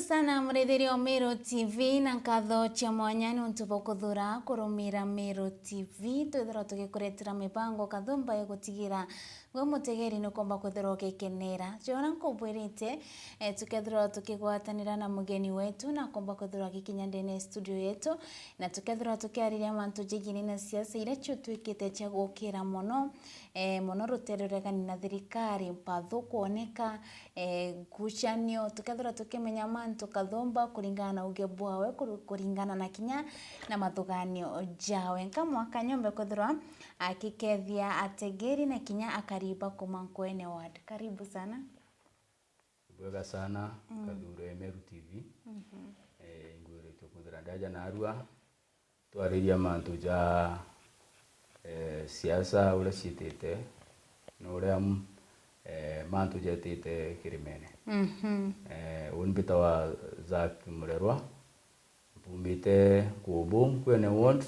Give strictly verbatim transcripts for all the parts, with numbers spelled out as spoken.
Sana muriithiria o Meru T V, na nkatho cia mwanya niuntu bwa kuthura kurumira Meru T V. Twithirwa tugikuretera mibango kathumba ya gutigira gwe mutegeri nukumba kwithirwa ugikenera. Jora nkubwirite, eh, tukethirwa tukigwatanira na mugeni wetu na akumba kwithirwa agikinya ndene ya studio yetu, na tukethirwa tukiariria mantu jegini na siasa iria ciutwikite cia gukira mono, eh, mono rutere ruregani na thirikari, mpathu kwoneka, eh, ngucanio, tukethirwa tukimenya mantu kathumba kuringana na uge bwawe, kuru-, kuringana na kinya na mathuganio jawe. Nkamwaka nyombe kwithirwa akikethia ategeri na kinya akariba kuma Nkwene Ward. Karibu sana. Bwega sana, mm, Kathure Meru T V. Mhm. Eh, ingwiritwe kwithira ndaja narua. Twariria mantu ja, eh, siasa uria ciitite, na uria, mm, eh, mantu jetite kirimene. Mhm. Eh, uni mbitawa Zack Murerwa, mpumite Nkubu, Nkwene Ward.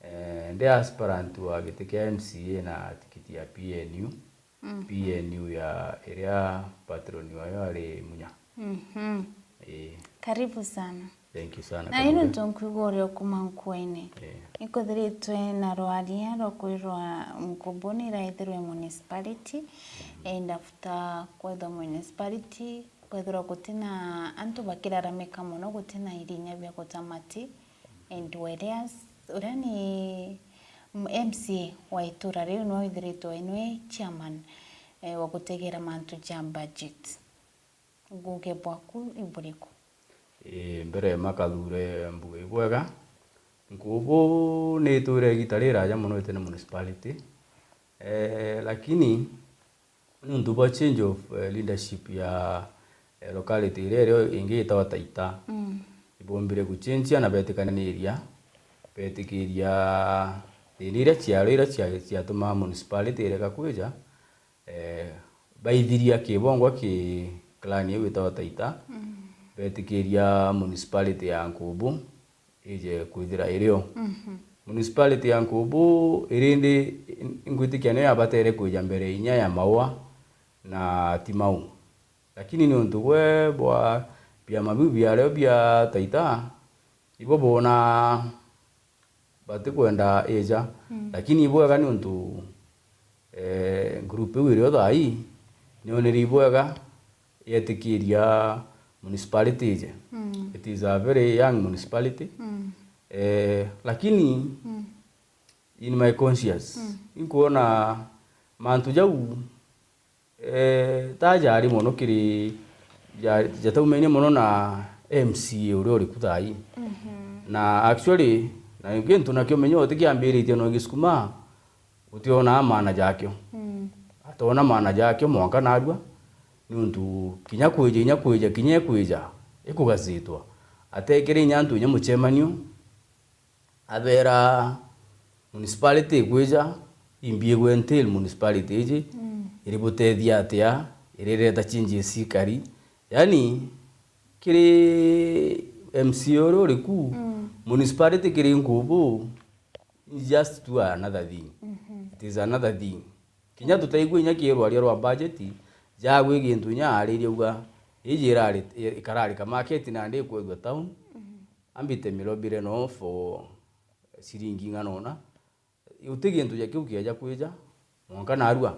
Eh, ndi aspirant wa giti kia M C A na tikiti ya P N U. Mm. P N U ya iria patron wayo ari Munya. Mhm. Ii. Karibu sana. Thank you sana, na Kathura. Ino ntu nkuigua uri o kuma Nkwene. Ii. Ikuthiritwe na rwaria rwa kwirwa Nkubu ni iraithirwe municipality. Mhm. Enda futa kwethwa municipality, kwethirwa guti na antu bakiraramika mono, guti na irinya bia guta mati. And Werias, uria ni M C A wa itura riu, niwe withiritwe niwe chairman, eh, wa gutegera mantu ja budget. Nguge bwaku iburiku? Ii, mbere ma Kathure mbuge ibwega. Nkubu ni itura igita riraja mono itene municipality. Eh, lakini niuntu bwa change of, eh, leadership ya, eh, locality iria irio ingi itagwa Taita. Mm. Ibombire guchenjia na betikaniria, betikiria thina iria ciaro iria cia-, ciatumaa municipality ireka kwija, eh, baithiria kibongwa ki clan iu itagwa Taita, mm, betikiria municipality ya Nkubu ije kwithira irio. Mhm. Municipality ya Nkubu irindi, ingwitikia niyo yabatere kwija mbere inya ya Maua na Timau. Lakini niuntu bwe bwa biama biu biario bia Taita, ibo boona batikwenda ija. Mm. Lakini ibwega niuntu, eh, group iu irio thaa ii, nioneri ibwega yetikiria municipality ije. Mm. It is a very young municipality. Mm. Eh, lakini, mm, in my conscience, mm, inkwona mantu jau, eh, ta jari mono kiri, ja-, jataumainie mono na M C A uria uri ku thaa ii. Mhm. Na actually, na gintu nakio menya utikiambiritie no gisukuma, utionaa maana jakio. Mm. Atoona maana jakio mwanka narua, niuntu kinya kwija, inya kwija, kinya ikwija, ikugasitwa. Atekire inya antu inya muchemanio, abeera municipality ikwija, imbi igwe entail municipality iji, mm, iributethia atia, irireta changes ikari. Yani, kiri M C A uria uri ku, mm, municipality kiri Nkubu, is just to another thing. Mhm. It is another thing. Kinya tutaigua inya kirwaria rwa budget, jagwi gintu inya ariria uga, iji irari-, ikararika market nandi ikwethua town, mhm, ambite mirobire no for ciringi ng'ana una. Uti gintu ja kiu kieja kwija, mwanka narua.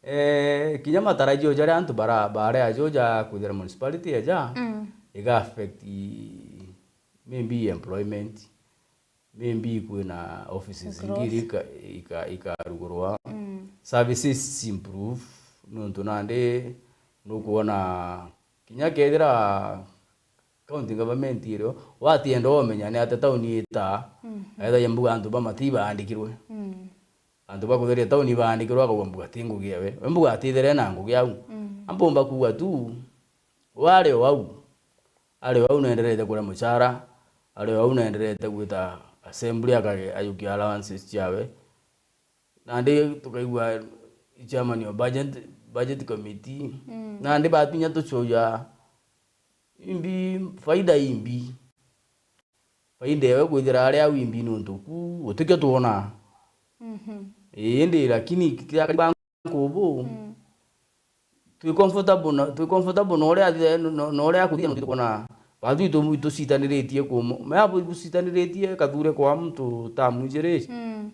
Eh, kinya matarajio jaria antu bara-, baria ajo ja kwithira municipality eja, mm, iga affect i-, maybe employment, maybe kwina offices ingi iria ika-, ika-, ikarugurwa. Mm. Services improve, nontu nandi nukwona kinya kethira county government irio, watienda umenya ni atia town itaa, mhm, ethagia mbuga antu ba mati ibaandikirwe. Mm. Antu ba kutheria town ibaandikirwe, akauga mbuga ti ngugi ewe. We mbuga atithere na ngugi au. Mm. Ampomba kuuga tu, wari o au. Ari o au naenderete kuria muchara, ari o au naenderete gwita assembly akage-, ajukia allowances ciawe. Nandi tukaigua chairman wa budget, budget committee. Mm. Nandi batunya tucoja imbi, faida imbi. Faida ewe kwithira ari au imbi nuntu ku utikio twona. Mhm. Indi lakini kiria kari ba Nkubu, mm, twi comfortable na, twi comfortable na uria athi-, na, na uria akuthithia, na tukwona bathui tu-, tucitaniritie kumu. Mea bu-, bucitaniritie Kathure kwa muntu tamu ijiri. Mm.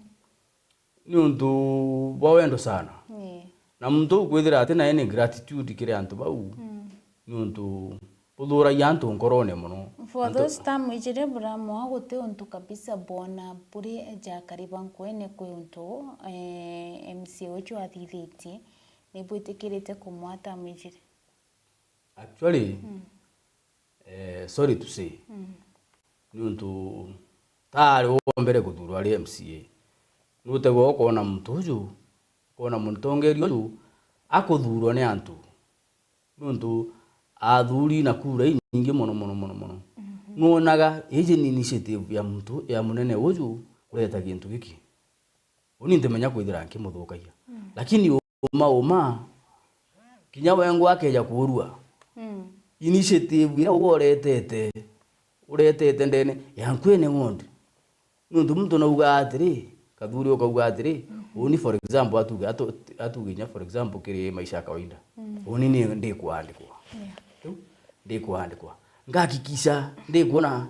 Niuntu bwa wendo sana. Ii. Na muntu uu kwithira ati nae ni gratitude kiri antu bau. Mm. Niuntu buthuragia antu nkorone mono. For antu those tamu ijiri buramwa guti untu kabisa bwona buri jakari ba nkwene kwi untu, eh, M C A uju athithitie, ni bwitikirite kumwa tamu ijiri? Actually, mm, eh, sorry to say, mm, niuntu taari uu wa mbere kuthurwa ari M C A. Nutegwa ukoona muntu uju, ukoona mutongeria uju akuthurwa ni antu. Niuntu athuri na kura inyingi mono, mono, mono, mono. Mhm. Nwonaga iji ni initiative ya muntu, ya munene uju kureta gintu giki. Uni ntimenya kwithira nkimuthukagia. Mm. Lakini uma, uma, kinya wengwa akeja kuurua. Mm. Initiative iria uretete, uretete ndene ya Nkwene Ward. Niuntu muntu nauga atiri, Kathuri ukauga atiri, mhm, uni for example, atuge, atu-, atuge inya for example kiri maisha ya kawaida. Mm. Uni ni ndikuandikwa. Yeah. Riu, ndikuandikwa. Ngakikisha ndikwona,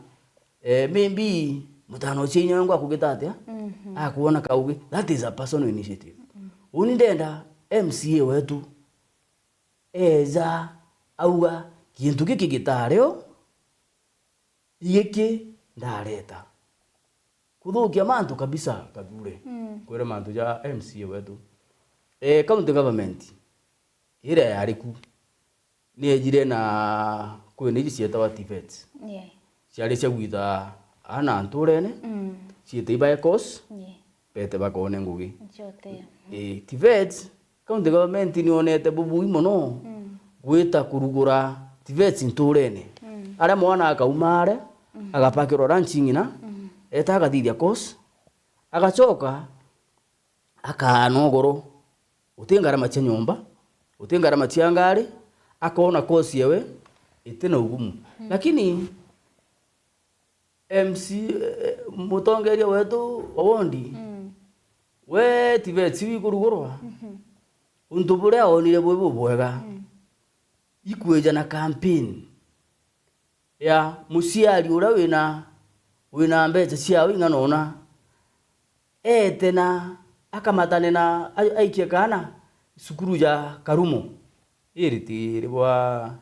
eh, maybe mutano ucio inya wengwa akugita atia? Mhm. Akwona kaugi. That is a personal initiative. Mm. Uni ndenda M C A wetu eja auga, gintu giki gitario, giki ndareta. Kuthukia mantu kabisa, Kathure. Mm. Kwire mantu ja M C A wetu. Eh, county government iria yari ku, ni ejire na kwina iji cietawa TVETs. Yeah. Ciari cia gwita aana nturene, mm, ciite ibae course, yeah, bete bakone ngugi. Nchote. Eh, TVETs, county government ni yonete bubui mono, mm, gwita kurugura TVETs nturene. Mm. Aria mwana akauma aria, mm, agapakirwa lunch ng'ina, mm, eta agathithia course, agacoka akaana ugoro. Uti ngarama cia nyomba, uti ngarama cia ngari, akona course yewe iti na ugumu. Mm. Lakini M C, eh, mutongeria wetu wa wondi, mm, we TVETs iu ikurugurwa, mhm, untu buria onire bwi bubwega, mm, ikwija na campaign ya muciari uria wina, wina mbeca ciawe ing'ana una, ete na akamatane na ai-, aikie kaana cukuru ja Karumo. Iri ti iri bwa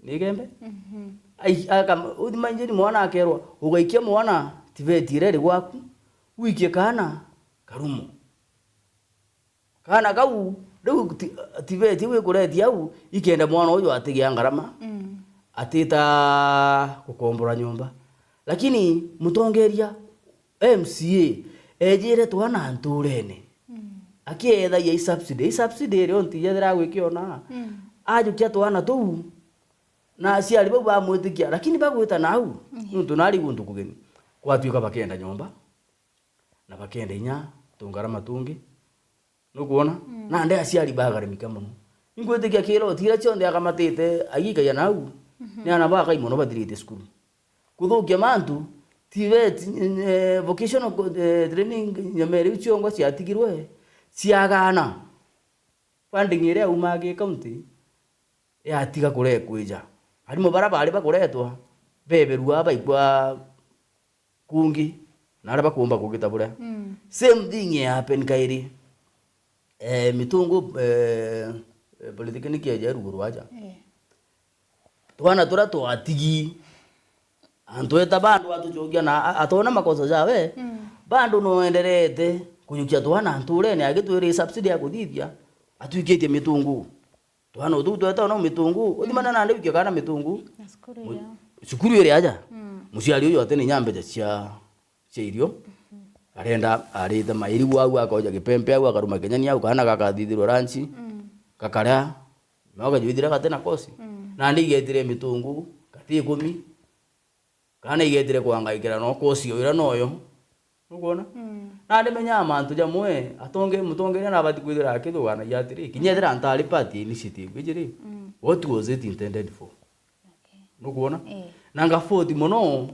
ni Igembe? Mhm. Ai-, akam-, uthima injini mwana akerwa, ugaikia mwana TVET iria iri gwaku, wikie kaana Karumo. Kaana kau, riu ti-, TVET iu ikuretia au, ikenda mwana uju atigia ngarama, mm, atita gukombora nyomba. Lakini mutongeria, M C A, ejire twana nturene. Mm. Akiethagia i subsidy. I subsidy iria untu ijethira agwikiona. Mm. Ajukia twana tuu, na aciari bau bamwitikia, lakini bagwita nau, mm, niuntu nari guntu kugeni. Gwatuika bakenda nyomba, na bakenda inya tungarama tungi. Nukwona? Mm. Nandi aciari bagarimika mono. Ingwitikia kiroti iria cionthe akamatite agikagia nau, mhm, ni aana bakai mono bathirite cukuru. Kuthukia mantu, TVET, eh, vocational co-, eh, training, nyamere iu ciongwa ciatigirwe, ciagana. Funding iria yaumaga ki county, yatiga kure-, kwija. Arimu baria bari bakuretwa, beberua baigwa kungi, na aria bakuumba kugita buria. Mm. Same thing ya happen kairi. Eh, mitungu, eh, eh, polytechnic ya Jeru Ruaja. Eh. Twana turia twatigi, antu eta bado atucokia na a-, atona makosa jawe, mm, bado no enderete kujukia twana nturene, agitwiri subsidy ya kuthithia, atwikitie mitungu. Twana utu twetagwa no mitungu, uthimana, mm, nandi wikie kana mitungu. Na cukuru mu-, iria. Cukuru iri aja. Mm. Muciari uyu atene inya mbeca cia, cia irio. Mhm. Arenda, arite mairi gwau, akoja gipempe au, akaruma kinyani au, kana gakathithirwa ranchi, mm, gakaria, no gajuithira gati na kosi. Mm. Nandi igetire mitungu, gati ikumi. Kana igetire kwangaikira no kosi o ira noyo. Nukwona? Mm. Nandi menyaa mantu jamwe, atonge-, mutongeria nabati kwithira akithuganagia atiri, kinya ethira ntari part ya initiative iji ri, mm, what was it intended for? Okay. Nukwona? Eh. Na ngafoti mono,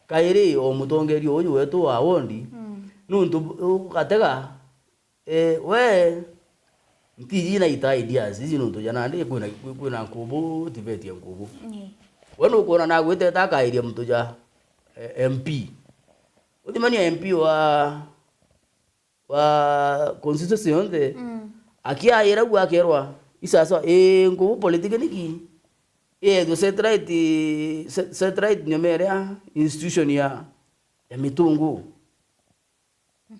kairi o mutongeria uyu wetu wa wondi, mm, nuntu bu-, ugatega, eh, we, Ntiji na ita ideas, iji nontu ja nandi kwina, kwina nkubu, tibeti ya nkubu. Ii. We nukwona nagwitete akairia muntu ja, eh, M P. Uthimania M P wa, wa constituency yonthe, mm, akiaira u akerwa, "Isasawa, ii nkubu politic niki? Ii ethwe satellite, sa-, satellite nyomere ya institution ya, ya mitungu."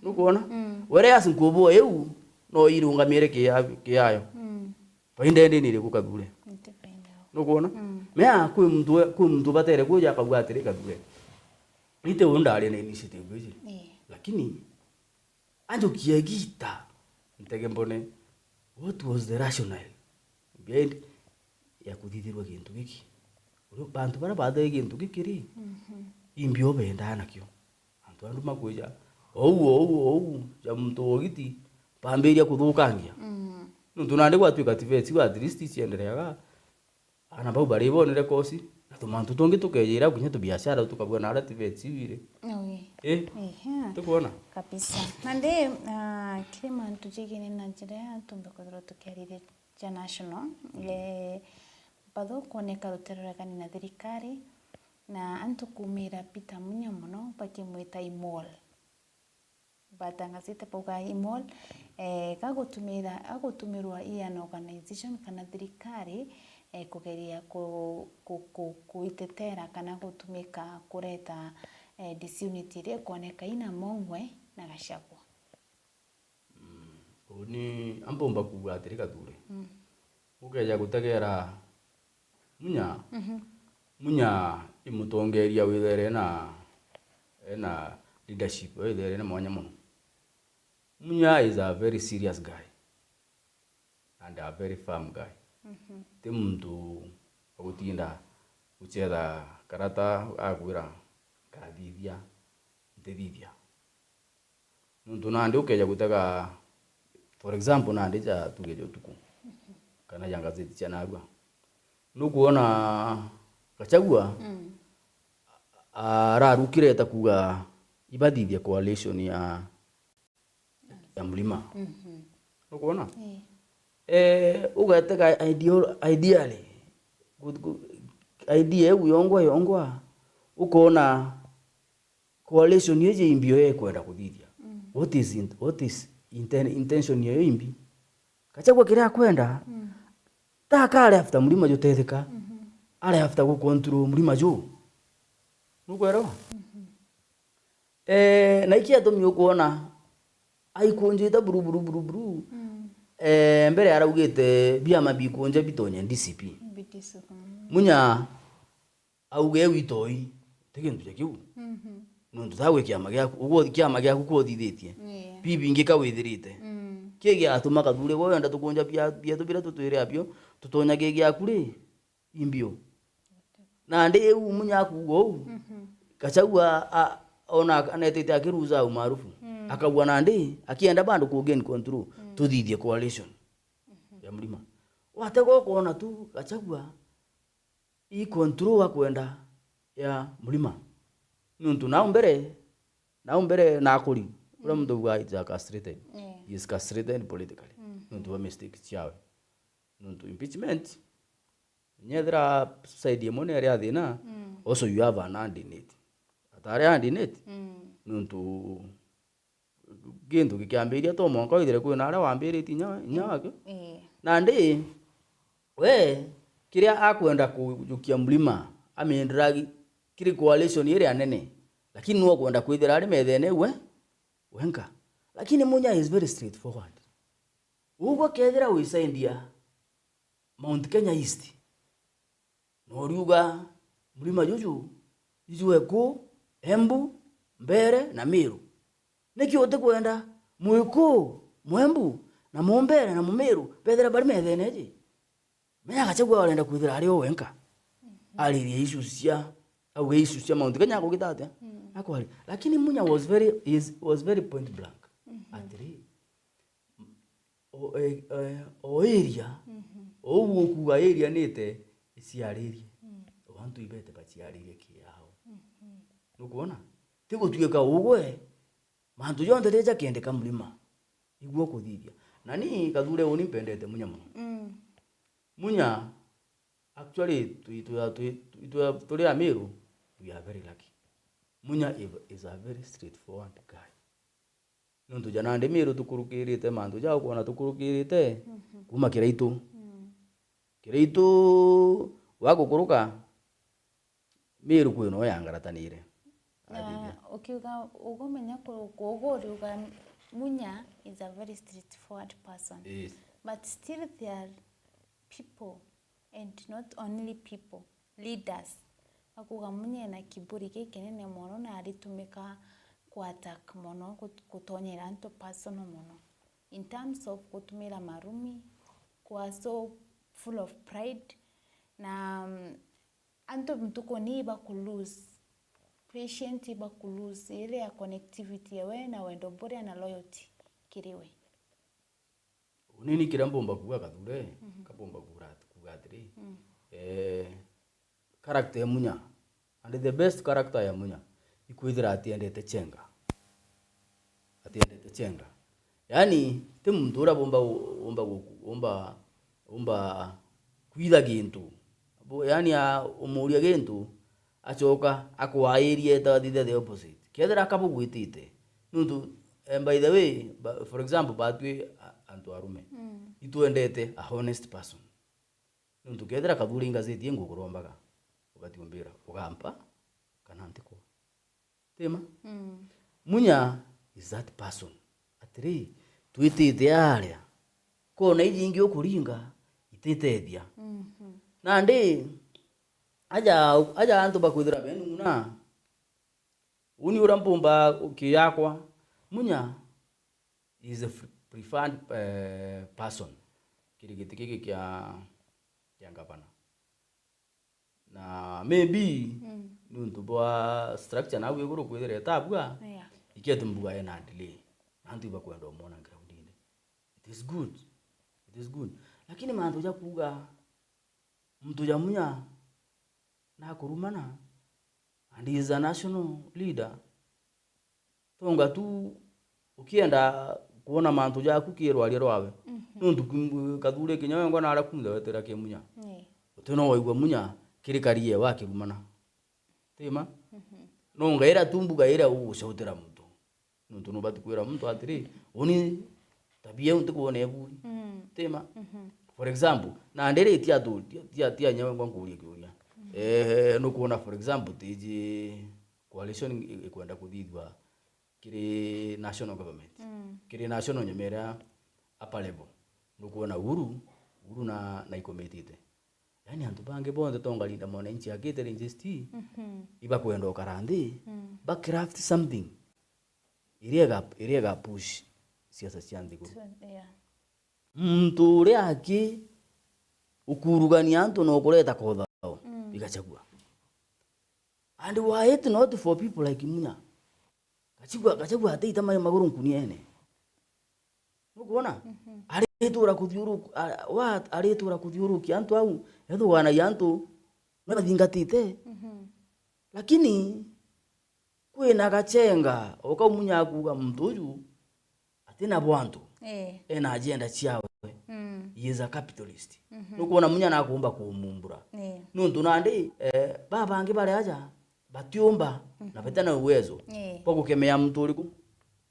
Nukwona? Mm. Whereas nkubu iu no irungamire kia-, kiayo. Mm. Faida indi ni iriku Kathure? Nti faida. Nukwona? Mm. Mea kwi muntu, kwi muntu batere kuja akauga atiri Kathure. Ite u ndaria na initiative iji. Ii. Lakini anjukia igita ntege mbone what was the rationale behind ya kuthithirwa gintu giki. Uri bantu baria bathai gintu giki ri, mhm, imbi o bendaa nakio. Antu andu makwija ou, ou, ou, ja muntu wogiti, bambiria kuthukangia. Mm. Nontu nandi gwatuika tiveti iu at least iciendereaga, ana bau bari bonire kosi, na tumantu tungi tukejira kinya tubiashara tukabua na aria tiveti iu iri. Ui. Eh? Ehe. Tukwona? Kabisa. Nandi, ah, kiri mantu jegene na njira ya tumbe kwithirwa tukiariria ja national, eh, bathukwoneka rutere ruregani na thirikari, na antu kumira Peter Munya mono bakimwita Imol. Batangazite bauga Imol, eh, gagutumira, agutumirwa i an organization kana thirikari, eh, kugeria ku-, ku-, ku-, kuitetera kana gutumika kureta, eh, disunity iria ikwoneka ina Mongwe na Gachagua. Mm, uni ampomba kuuga atiri Kathure. Mm. Ukeja gutegera Munya, mhm, Munya i mutongeria withere ena, ena leadership withere ena mwanya mono. Munya is a very serious guy and a very firm guy. Mhm. Ti muntu wa gutinda gucetha karata akwira, "Ngathithia, ntithithia." Nontu nandi ukeja gutega, for example, nandi ja tuge ja utuku, kana ja ngazeti cia narua, nukwona Gachagua, mm, ararukire eta kuuga ibathithie coalition ya, ya Mlima. Mhm. Nukwona? Ii. Eh, ugetega ideal-, ideally, gu-, gu-, idea iu yongwa yongwa, ukona coalition iji imbi yo ikwenda kuthithia. Mm. What is int-, what is inten-, intention yayo imbi? Gachagua kiria akwenda, mm, ta akare after Mlima jutethika, mhm, are after gu control Mlima ju. Nukwelewa? Mhm. Eh, na iki atumi ukwona aikunjite buru, buru, buru, buru. Mm. Eh, mbere araugite biama bikunja bitonye D C P. Bitiso, mm. Munya auge witoi, ti gintu ja kiu. Mhm. Nontu tagwe kiama giaku, ugwo kiama giaku kuthithitie. Yeah. Bibingi ka withirite. Mm. Ki giatuma Kathure we wenda tukunja bia-, bietu biria tutwire abio, tutonya ki giaku ri? Imbio. Nandi iu Munya akuuga uu, mhm, Gachagua a-, ona anetete akiruza umaarufu. Mm. Akaugua nandi, akienda bado ku gain control, mm, tuthithie coalition, mhm, ya Mlima. Watega ukoona tu Gachagua i control akwenda ya Mlima. Nontu nau mbere, nau mbere na akuri, uria, mm, muntu auga is a castrated. Yeah. He is castrated politically. Mm. Nontu wa mistake ciawe. Nontu impeachment, nyethira side imwe ni aria thina, mm, also you have an hand in it. Atari hand in it, mm, nontu gintu gikiambiria to mwanka withire kwina aria wambiritie inya, inya wakio. Ii. Nandi, we, kiria akwenda kujukia Mlima, amindira gi-, kiri coalition iria nene, lakini nwe ukwenda kwithira ari methene we, wenka. Lakini Munya is very straightforward. Ugwe kethira wi side ya Mount Kenya East, na uriuga, Mlima juju, ijwe ku, Embu, Mbeere na Meru. Niki utikwenda Mwiku, Mwembu, na Mumbere na Mumeru bethira bari methene iji? Menya Gachagua arenda kwithira ari o wenka. Mhm. Aririe issues cia, auge issues cia Mount Kenya akugita atia? Mm. Akwari. Lakini Munya was very, is, was very point blank. Mhm. Atiri, O, eh, eh, o area, mhm, o u ukuga area nite iciaririe. Mm. O antu ibete baciaririe kiao. Mhm. Nukwona? Ti gutuika ugwe, mantu jonthe rija kiendeka Mlima, igwe ukuthithia. Na ni Kathure uni mpendete Munya mono. Mm. Munya, actually, twi-, twi-, twi-, twi-, twi-, turi Amiru, we are very lucky. Munya is, is a very straightforward guy. Nontu ja nandi Miru tukurukirite mantu ja ukwona tukurukirite, mhm, kuma Kiraitu. Mm. Kiraitu wagukuruka, Miru kwi no yangaratanire. Na athithia, ukiuga ugumenya ku-, kuuga uriuga Munya is a very straightforward person. Yes. But still there are people, and not only people, leaders, bakuuga Munya ena kiburi gikinene mono na aritumika ku attack mono, gut-, gutonyera antu personal mono. In terms of gutumira marumi, kwa so full of pride, na, mm, antu ntukuni ibaku lose patient, ibaku lose ile ya connectivity yewe na wendo buria na loyalty kiri we. Unini kiria mbumba kuuga Kathure, mhm, ka mbumba kuuga at-, kuuga atiri, mm, eh, character ya Munya, and the best character ya Munya, ikwithira atiendete chenga. Atiendete chenga. Yaani, ti muntu uria bumba gu-, umba gu-, umba, umba kwitha gintu. Bu-, yaani, a-, umuria gintu, acoka akwairia eta thithe the opposite. Kethira akabugwitite. Nuntu, eh, by the way, ba-, for example, batwi a-, antu arume. Mm. Itwendete a honest person. Nuntu kethira Kathure ingacitie ngukurombaga, ugatiumbira, ugampa, kana ntikwa. Tima? Mm. Munya is that person. Atiri, twitite aria. Kona iji ingi ukuringa, ititethia. Mhm. Nandi, aja, aja antu bakwithira benung'una, uni uria mpumba kiyakwa, Munya is a fr-, preferred, eh, person kiri giti giki kia, kia ngavana. Na maybe, mm, niuntu bwa structure nau iguru kwithira itabua, yeah, iketu mbuga ena delay. Na antu ibakwenda umwona groundine. It is good. It is good. Lakini mantu ja kuuga muntu ja Munya nakurumana, and he is a national leader. Tonga tu ukienda kwona mantu jaku ki rwaria rwawe. Mhm. Nuntu ku-, Kathure kinya wengwa nara kunthe wetera ki Munya. Ii. Uti no waigua Munya kiri karie wakirumana. Tima? Mhm. Nonga ira tu mbuga ira ugucotera muntu. Nuntu nubati kwira muntu atiri, uni tabia iu ntikwona ibui. Mm. Tima? Mhm. For example, nandi ri ti atu, ti, ti, ti anya wengwa nkuria kiuria. Mhm. Eh, nukwona, for example, tiji coalition i-, ikwenda kuthithua kiri national government. Mm. Kiri national nyumera upper level. Nukwona Uhuru, Uhuru na, na ikomitite. Yaani antu bangi bonthe tonga Linda Mwananchi akite Regist, mhm, ibakwenda ukara nthi, mm, ba craft something iria iga-, iria iga push siasa cia nthiguru. So, yeah. Muntu uria aki ukurugania antu na ukureta kothao, mm, i Gachagua. And were it not for people like Munya, Gachagua, Gachagua ataita mai maguru nkuniene. Nukwona? Mhm. Aritura kuthiuruku-, a-, wa-, aritura kuthiurukia antu au, ethuganagia antu, no bathingatite. Mhm. Lakini, kwina Gachenga, ukau Munya akuuga muntu uju, atina bwantu. Eh. Ena agenda ciawe. Mm. He is a capitalist. Mhm. Nukwona Munya nakumba kumumbura. Eh. Nuntu nandi, eh, babangi bari aja, batiumba, mhm, na batina uwezo, eh, bwa gukemea muntu uriku?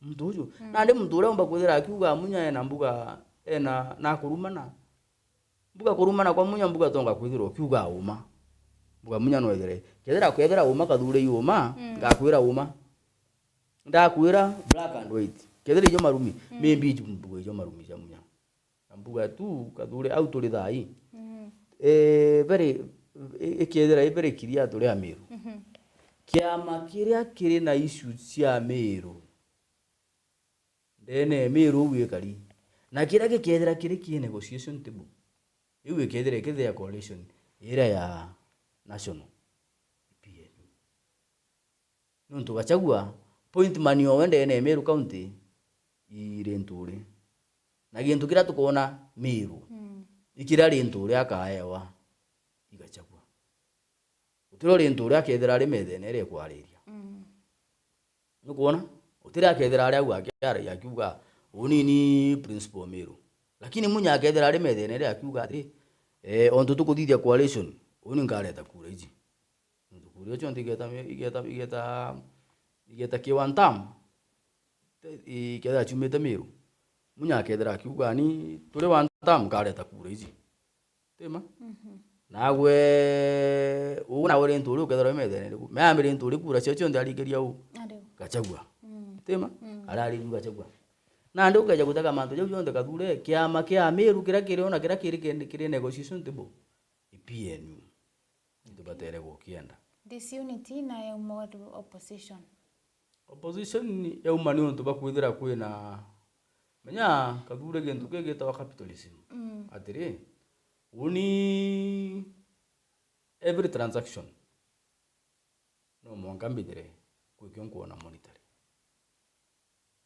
Muntu uju. Mm. Nandi muntu uria umba kwithira akiuga Munya ena mbuga, ena, nakurumana. Mbuga kurumana kwa Munya, mbuga tonga kwithirwa ukiuga uma. Mbuga Munya no ethire. Kethira, kethira uma Kathure i uma, mm, ngakwira uma. Ndakwira black and white. Kethira ijo marumi, mm, maybe ijo mbuga ijo marumi ja Munya. Na mbuga tu, Kathure, au turi thaa ii. Mm. Eh, very, i-, ikethira i very clear turi Amiru. Mhm. Kiama kiria kiri na issue cia Amiru, ndene ya Miru uu ikari. Na kiria gikethira kiri ki negotiation table, iu ikethira ikithia coalition iria ya national, P N U. Nontu Gachagua, point man owe ndene ya Meru County, iri Linturi. Na gintu kiria tukwona Miru, mm, i kiria Linturi akaewa i Gachagua. Gutiri Linturi akethira ari methene iria ikwariria. Mm. Nukwona? Gutiri akethira ari au akiaragia akiuga, "Uni ni principal Miru." Lakini Munya akethira ari methene iria akiuga atiri, eh, ontu tukuthithia coalition, uni nkareta kura iji. Nontu kura icio cionthe igeta, igeta, igeta, igeta ki one term, te-, ikethira ciumite Miru. Munya akethira akiuga, "Ni turi one term, nkareta kura iji." Tima? Mhm. Nagwe, uu nawe Linturi ukethirwa wi methene iriku? Meambi Linturi kura cio cionthe arikiria u? Ariu. Gachagua. Mm. Tima? Mm. Arariu Gachagua. Nandi ukeja gutega mantu jau jonthe Kathure, kiama kia Miru kiria kiri ona kiria kiri, kiri negotiation table, i P N U. Into batere gukienda. Disunity na ya more opposition. Opposition yauma ni untu bwa kwithira kwina, menya, Kathure, gintu kigitawa capitalism. Mm. Atiri, uni every transaction no mwanka mbithire kwikio nkwona monetary.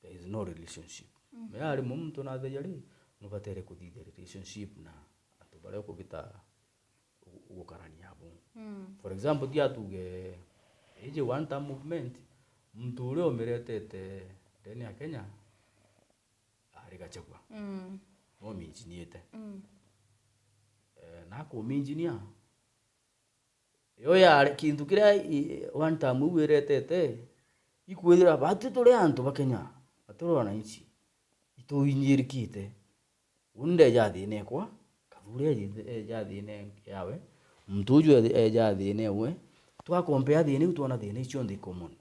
There is no relationship. Mhm. Menya rimwe muntu natheja ri, nubatere kuthithia relationship na antu baria ukubita gu-, gukarania abo. Mm. For example, tia tuge, iji one term movement, muntu uria umiretete ndene ya Kenya ari Gachagua. Mm. No minjiniete. Mm. Eh, na akuminjinia, yo ya kintu kiria i-, one term iu iretete, ikwithira batwi turi antu ba Kenya, na turi wananchi, ituinyirikite. Uni ndeja thina ekwa, Kathure eje-, eja thina yawe, muntu uju e-, eja thina ewe, twakompea thina iu, twona thina icio cionthe i common.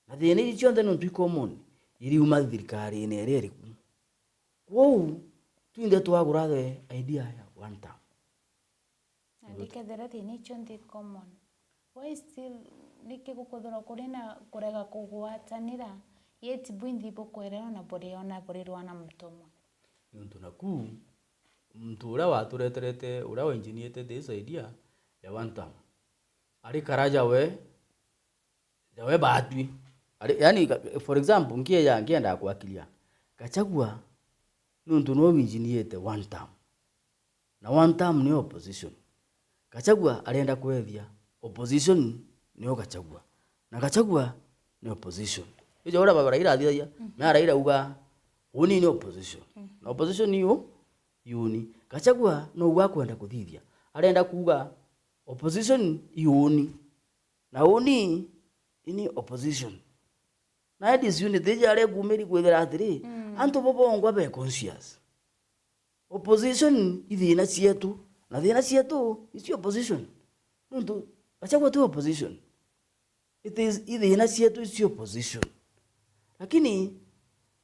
Na thina ici cionthe nontu i common, iriuma thirikarine iria iriku. Kwou, twinthe twagura the idea ya one term. Na ndikethira thina icio nthi common. Why still, niki gukuthirwa kuri na kurega kugwatanira, yet bwinthi bukwererwa na buriona burirwana muntu umwe? Niuntu naku, muntu uria watureterete, uria wainjiniete this idea ya one term, ari karaja we, jawe batwi. Ari, yani, ka-, for example, nkieja, nkienda kwakiria, Gachagua, nontu nwe winjiniete one term. Na one term ni opposition. Gachagua arenda kwethia opposition nio Gachagua. Na Gachagua ni opposition. Ijo uria baba Raila athithagia, mhm, na Raila auga, uni ni opposition. Mhm. Na opposition ni u? Iuni. Gachagua no u akwenda kuthithia. Arenda kuuga opposition iuni. Na uni ini opposition. Na disunity iji aria ikumiri kwithira atiri, mm, antu bo bongwa be conscious. Opposition i thina cietu, na thina cietu ici opposition. Nontu Gachagua ti opposition. It is, i thina cietu ici opposition. Lakini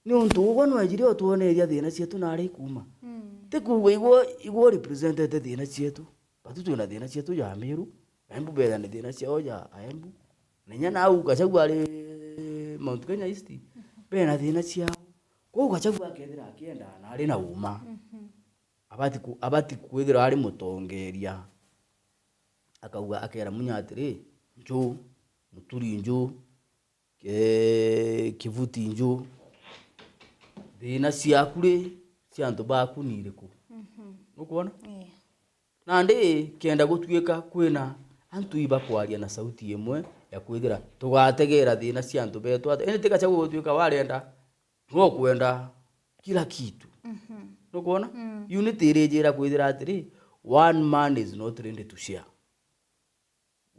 niuntu ugwe nwejire utwoneria thina cietu na aria ikuuma. Mm. Ti kuuga igwe, igwe urepresentete thina cietu. Batu twina thina cietu ja Amiru, Aembu bethira ni thina ciao ja Aembu. Na inya nau Gachagua ari Mount Kenya East, bena thina ciao. Kwou Gachagua akethira akienda na ari na uma, mhm, abati ku-, abati kwithirwa ari mutongeria. Akauga, akera Munya atiri, nju, Muturi nju, Ki-, Kivuti nju, thina ciaku ri, cia antu baku ni iriku? Mhm. Nukwona? Ii. Nandi kenda gutuika kwina antu ibakwaria na sauti imwe ya kwithira tugategera thina cia antu betu atia, indi ti Gachagua gutuika warenda, no kwenda kila kitu. Mhm. Nukwona? Mm. Unity irijira kwithira atiri, one man is not ready to share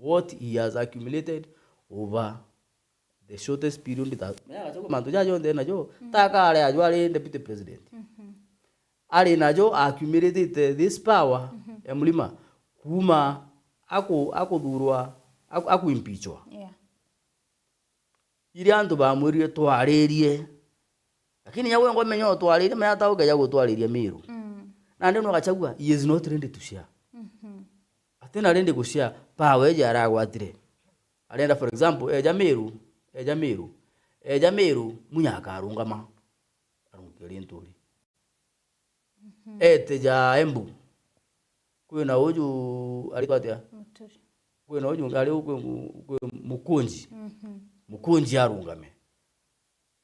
what he has accumulated over the shortest period that, menya Gachagua mantu jaja jonthe enajo, mm, ta kare ajo ari deputy president. Mhm. Ari najo accumulated this power, mhm, ya mlima, kuma aku-, akuthurwa, aku-, akuimpeachwa. Yeah. Iria antu bamwirire twaririe. Lakini inya gwe ngomenya utwaririe, menya ta ukeja gutwariria Miru. Mm. Nandi no Gachagua, he is not ready to share. Mhm. Atina ready gu share power iji aragwatire. Arenda, for example, eja Miru, eja Miru, eja Miru, Munya akarungama. Arungike Linturi. Mhm. Ete ja Embu. Kwina uju aritwa atia? Muturi. Kwina uju ungi ari u kwi, kwi Mukunji. Mhm. Mukunji arungame.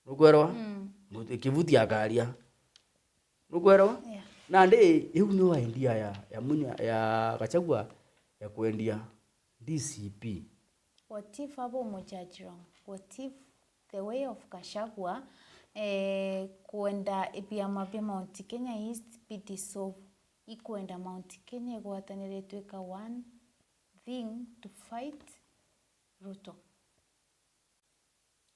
Nukwerewa? Mm. Mut-, Kivuti akaria. Nukwerewa? Yeah. Nandi iu niyo idea ya, ya Munya, ya Gachagua ya kwendia D C P. What if abo umujaji wrong? What if the way of Gachagua eh, kwenda biama bia Mount Kenya East bi dissolve, ikwenda Mount Kenya igwatanire itwika one thing to fight Ruto.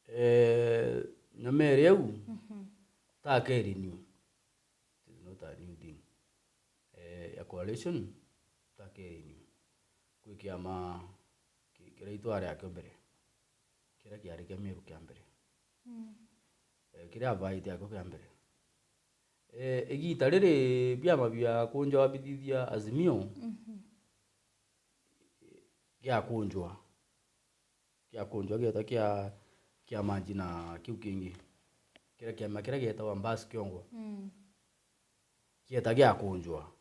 Eh, nyomere au, mhm, takeri new. It is not a new thing. Eh, ya coalition, takeri new. Kwi kiama ki-, kiria itwari akio mbere. Kiria kiari kia Meru kia mbere. Mm. Eh, kiria abaite akio kia mbere. Eh, igita riri biama bia kunjwa bithithia Azimio, mhm, giakunjwa. Giakunjwa gieta kia, kia manji na kiu kingi. Kiria kiama kiria gietagwa Mbas Kiongo. Mm. Gieta giakunjwa.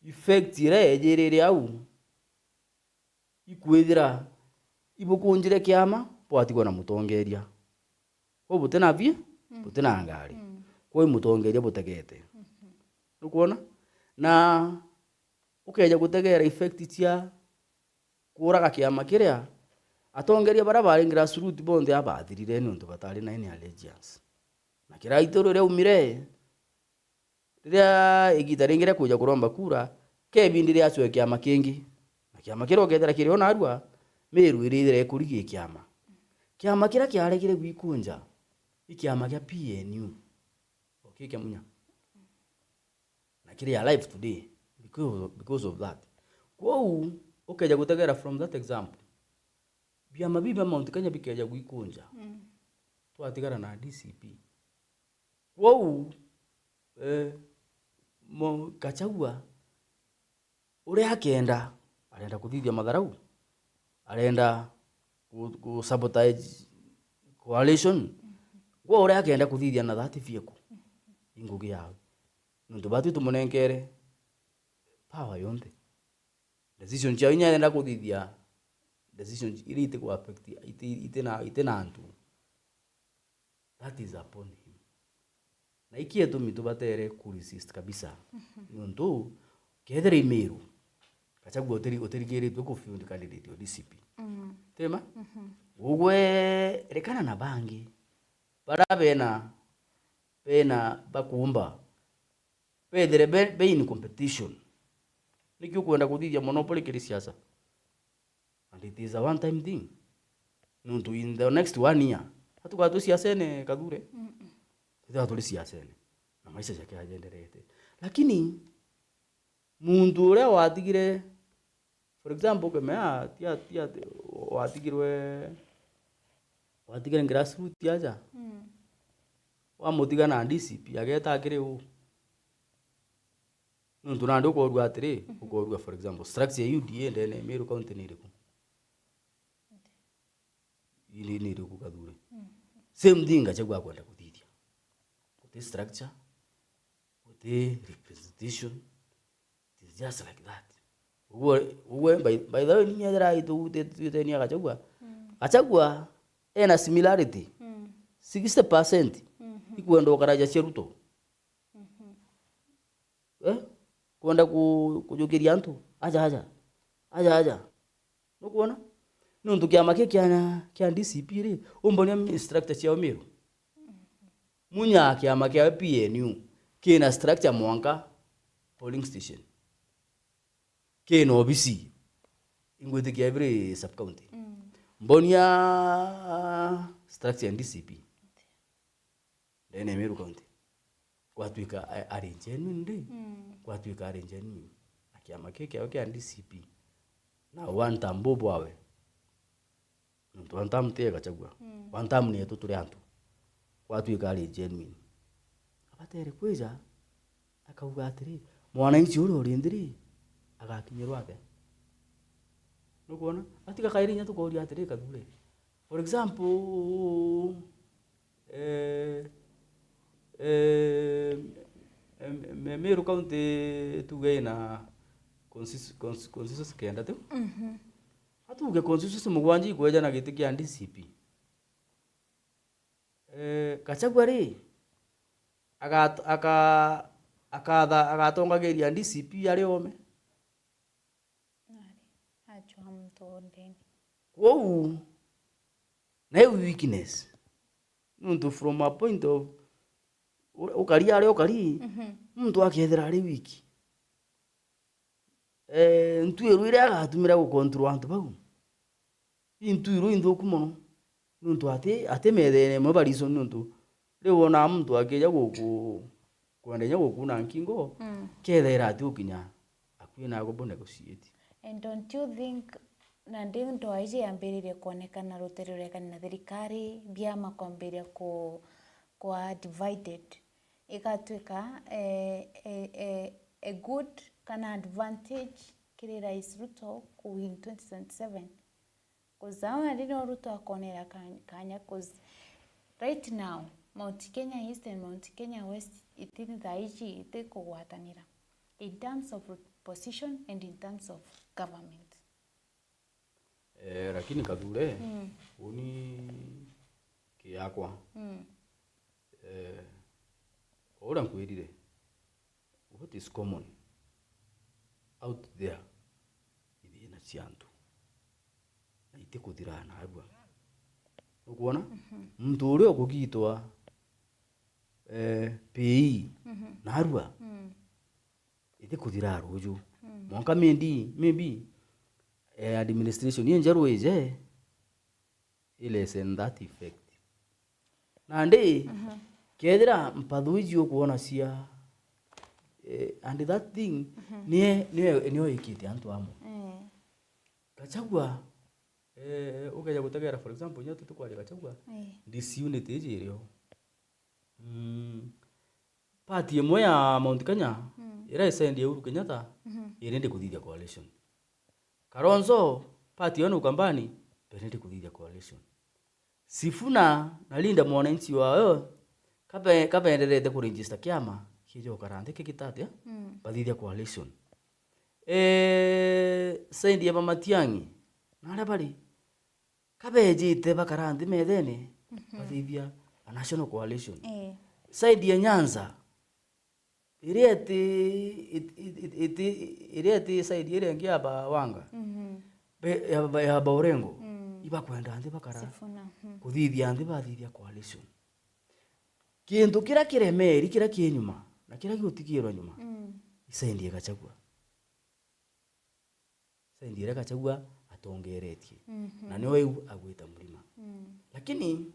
Effect iria yejirire au, ikwithira ibukunjire kiama, bwatigwa na mutongeria. Kwou butina bia, mm, butina ngari. Mm. Kwou mutongeria butegete. Mhm. Nukwona? Na ukeja gutegera effect cia kuuraga kiama kiria, atongeria baria bari grassroot bonthe abathirire niuntu batari na any allegiance. Na kiria itu riria umire, riria igita ringi ria kuja kuromba kura, kebindi riacwe kiama kingi. Na kiama kiria ukethira kiri o narua, Meru irithira ikuri gi kiama. Kiama kiria kiaregire gwikunja, i kiama kia P N U. Okay, kia Munya. Na kiri alive today because, because of that. Kwou, ukeja gutegera from that example, biama bibi bia Mount Kenya bikeja gwikunja, mm, twatigara na D C P. Kwou, eh, mo-, Gachagua, uria akenda, arenda kuthithia matharau, arenda ku, ku sabotage coalition. Kwou uria akenda kuthithia na that vehicle, i ngugi yawe. Nontu batwi tumunenkere power yonthe. Decision ciao inya arenda kuthithia, decision iria itiku affect, iti, itina, itina antu. That is upon him. Na iki gitumi tubatere ku resist kabisa. Mhm. Nontu, kethira i Meru, Gachagua utiri-, utirigiritwe ku field candidate o D C P. Mm. Tima? Mhm. Ugwe, rekana na bangi. Baria bena, bena bakumba. Bethire be, be in competition. Niki ukwenda kuthithia monopoly kiri siasa? And it is a one time thing. Nontu in the next one year, atugaa twi siasene, Kathure. Mm-mm. Twithirwa turi siasene. Na maisha jake ajenderete. Lakini, muntu uria watigire, for example, ukemea, tia, tia, watigirwe, watigire grassroot aja. Mm. Wamutiga na D C P, ageta akiri u? Nontu nandi ukorua atiri, mhm, ukorua, for example, structure ya U D A ndene ya Meru County ni iriku? Ni, ni iriku, Kathure? Mm. Same thing Gachagua akwenda kuthithia. Guti structure, guti representation, it is just like that. Uguo, uguo, by, by the way, ninya ethira itu, tu, tu, tutenia Gachagua. Mm. Gachagua ena similarity. Mm. Sixty percent, mhm, ikwenda ukaraja cia Ruto. Mhm. Eh? Kwenda ku-, kujukiria antu. Aja, aja. Aja, aja. Nukwona? Nontu kiama ki kia, kia D C P ri, umbonia mi-, structure ciao Meru. Munya kiama kia P N U kina structure mwanka polling station. Kina obisi. Ingwitikia every sub county. Mm. Mbonia structure ya D C P. Ndene ya Meru County. Gwatwika a-, ari genuine ri? Mm. Gwatwika ari genuine. Na kiama ki kiao kia D C P. Na one term bubu awe. Nontu one term ti ya Gachagua. Mm. One term ni yetu turi antu. Gwatwika ari genuine. Abatere kwija, akauga atiri, mwananchi uria uri nthi ri, agakinyirwa atia? Nukwona? Atiga kairi inya tukoria atiri, Kathure. For example, eh, eh, em, em, Meru County tuge ina constitu-, cons-, constituency kenda tu. Mhm. Atuge constituency mugwanja ikweja na giti kia D C P. Eh, Gachagua ri, agat-, aka-, akatha-, agatongagiria D C P ari ome. Nari, achwa muntu o ndene. Kwou, na iu weakness. Nontu from a point of, u-, ukari aria ukari, mhm, muntu akethira ari weak. Eh, ntuiru iria agatumira gucontrol antu bau, i ntuiru inthuku mono, nontu ati, ati methene imwe ba reason, nontu riu wonaa muntu akija guku-, kwenda inya gukuna nkingo, mm, kethira ati ukinya akui na agobo negotiate. And don't you think nandi ndoa iji yambiririe kwonekana rutere rurekani na thirikari, biama kwambiria ku-, kwa divided, igatuika, eh, eh, eh, a good kana advantage kiri Rais Ruto ku win twenty twenty-seven? 'Cause au nandi no Ruto akonera ka-, kanya, 'cause right now, Mount Kenya East and Mount Kenya West iti thaa iji iti kugwatanira in terms of position and in terms of government. Eh, lakini Kathure, mm, uni kiakwa. Mm. Eh, o uria nkwirire, what is common out there ni thina cia antu. Na itikuthira narua. Nukwona? Mhm. Muntu uria ukugitwa, eh, pay, mhm, narua. Mm. Itikuthira ruju. Mm. Mwanka maybe, maybe, eh, administration injeru ije, i lessen that effect. Nandi, mhm, kethira mpathu iji ukwona cia, eh, and that thing, mhm, nie, nie, nio ikite antu amwe. Eh. Gachagua, eh, ukeja gutegera, for example, inya tutikwaria Gachagua, eh, disunity iji irio. Mm. Party imwe ya Mount Kenya, mm, iria isaidie Uhuru Kenyatta, mhm, iri ndi kuthithia coalition. Kalonzo, party yo ni Ukambani, beri ndi kuthithia coalition. Sifuna na Linda Mwananchi wayo, kabe-, kabenderete kuregister kiama, kija ukara nthi kigita atia? Mm. Bathithia coalition. Eh, side ya ba Matiang'i, na aria bari, kabejite bakara nthi methene, mhm, bathithia a National Coalition. Eh. Side ya Nyanza, iria iti, it-, it-, it-, iti, iria iti side iria ingi ya ba Wanga, mhm, be-, ya ba, ya ba Orengo, mm, ibakwenda nthi bakara, Sifuna, mhm, kuthithia nthi bathithia coalition. Kintu kiria kiremeri, kiria ki nyuma, na kiria gigutigirwa nyuma, mm, i side ya Gachagua. Side iria Gachagua atongeretie. Mhm. Na nio iu agwita murima. Mm. Lakini,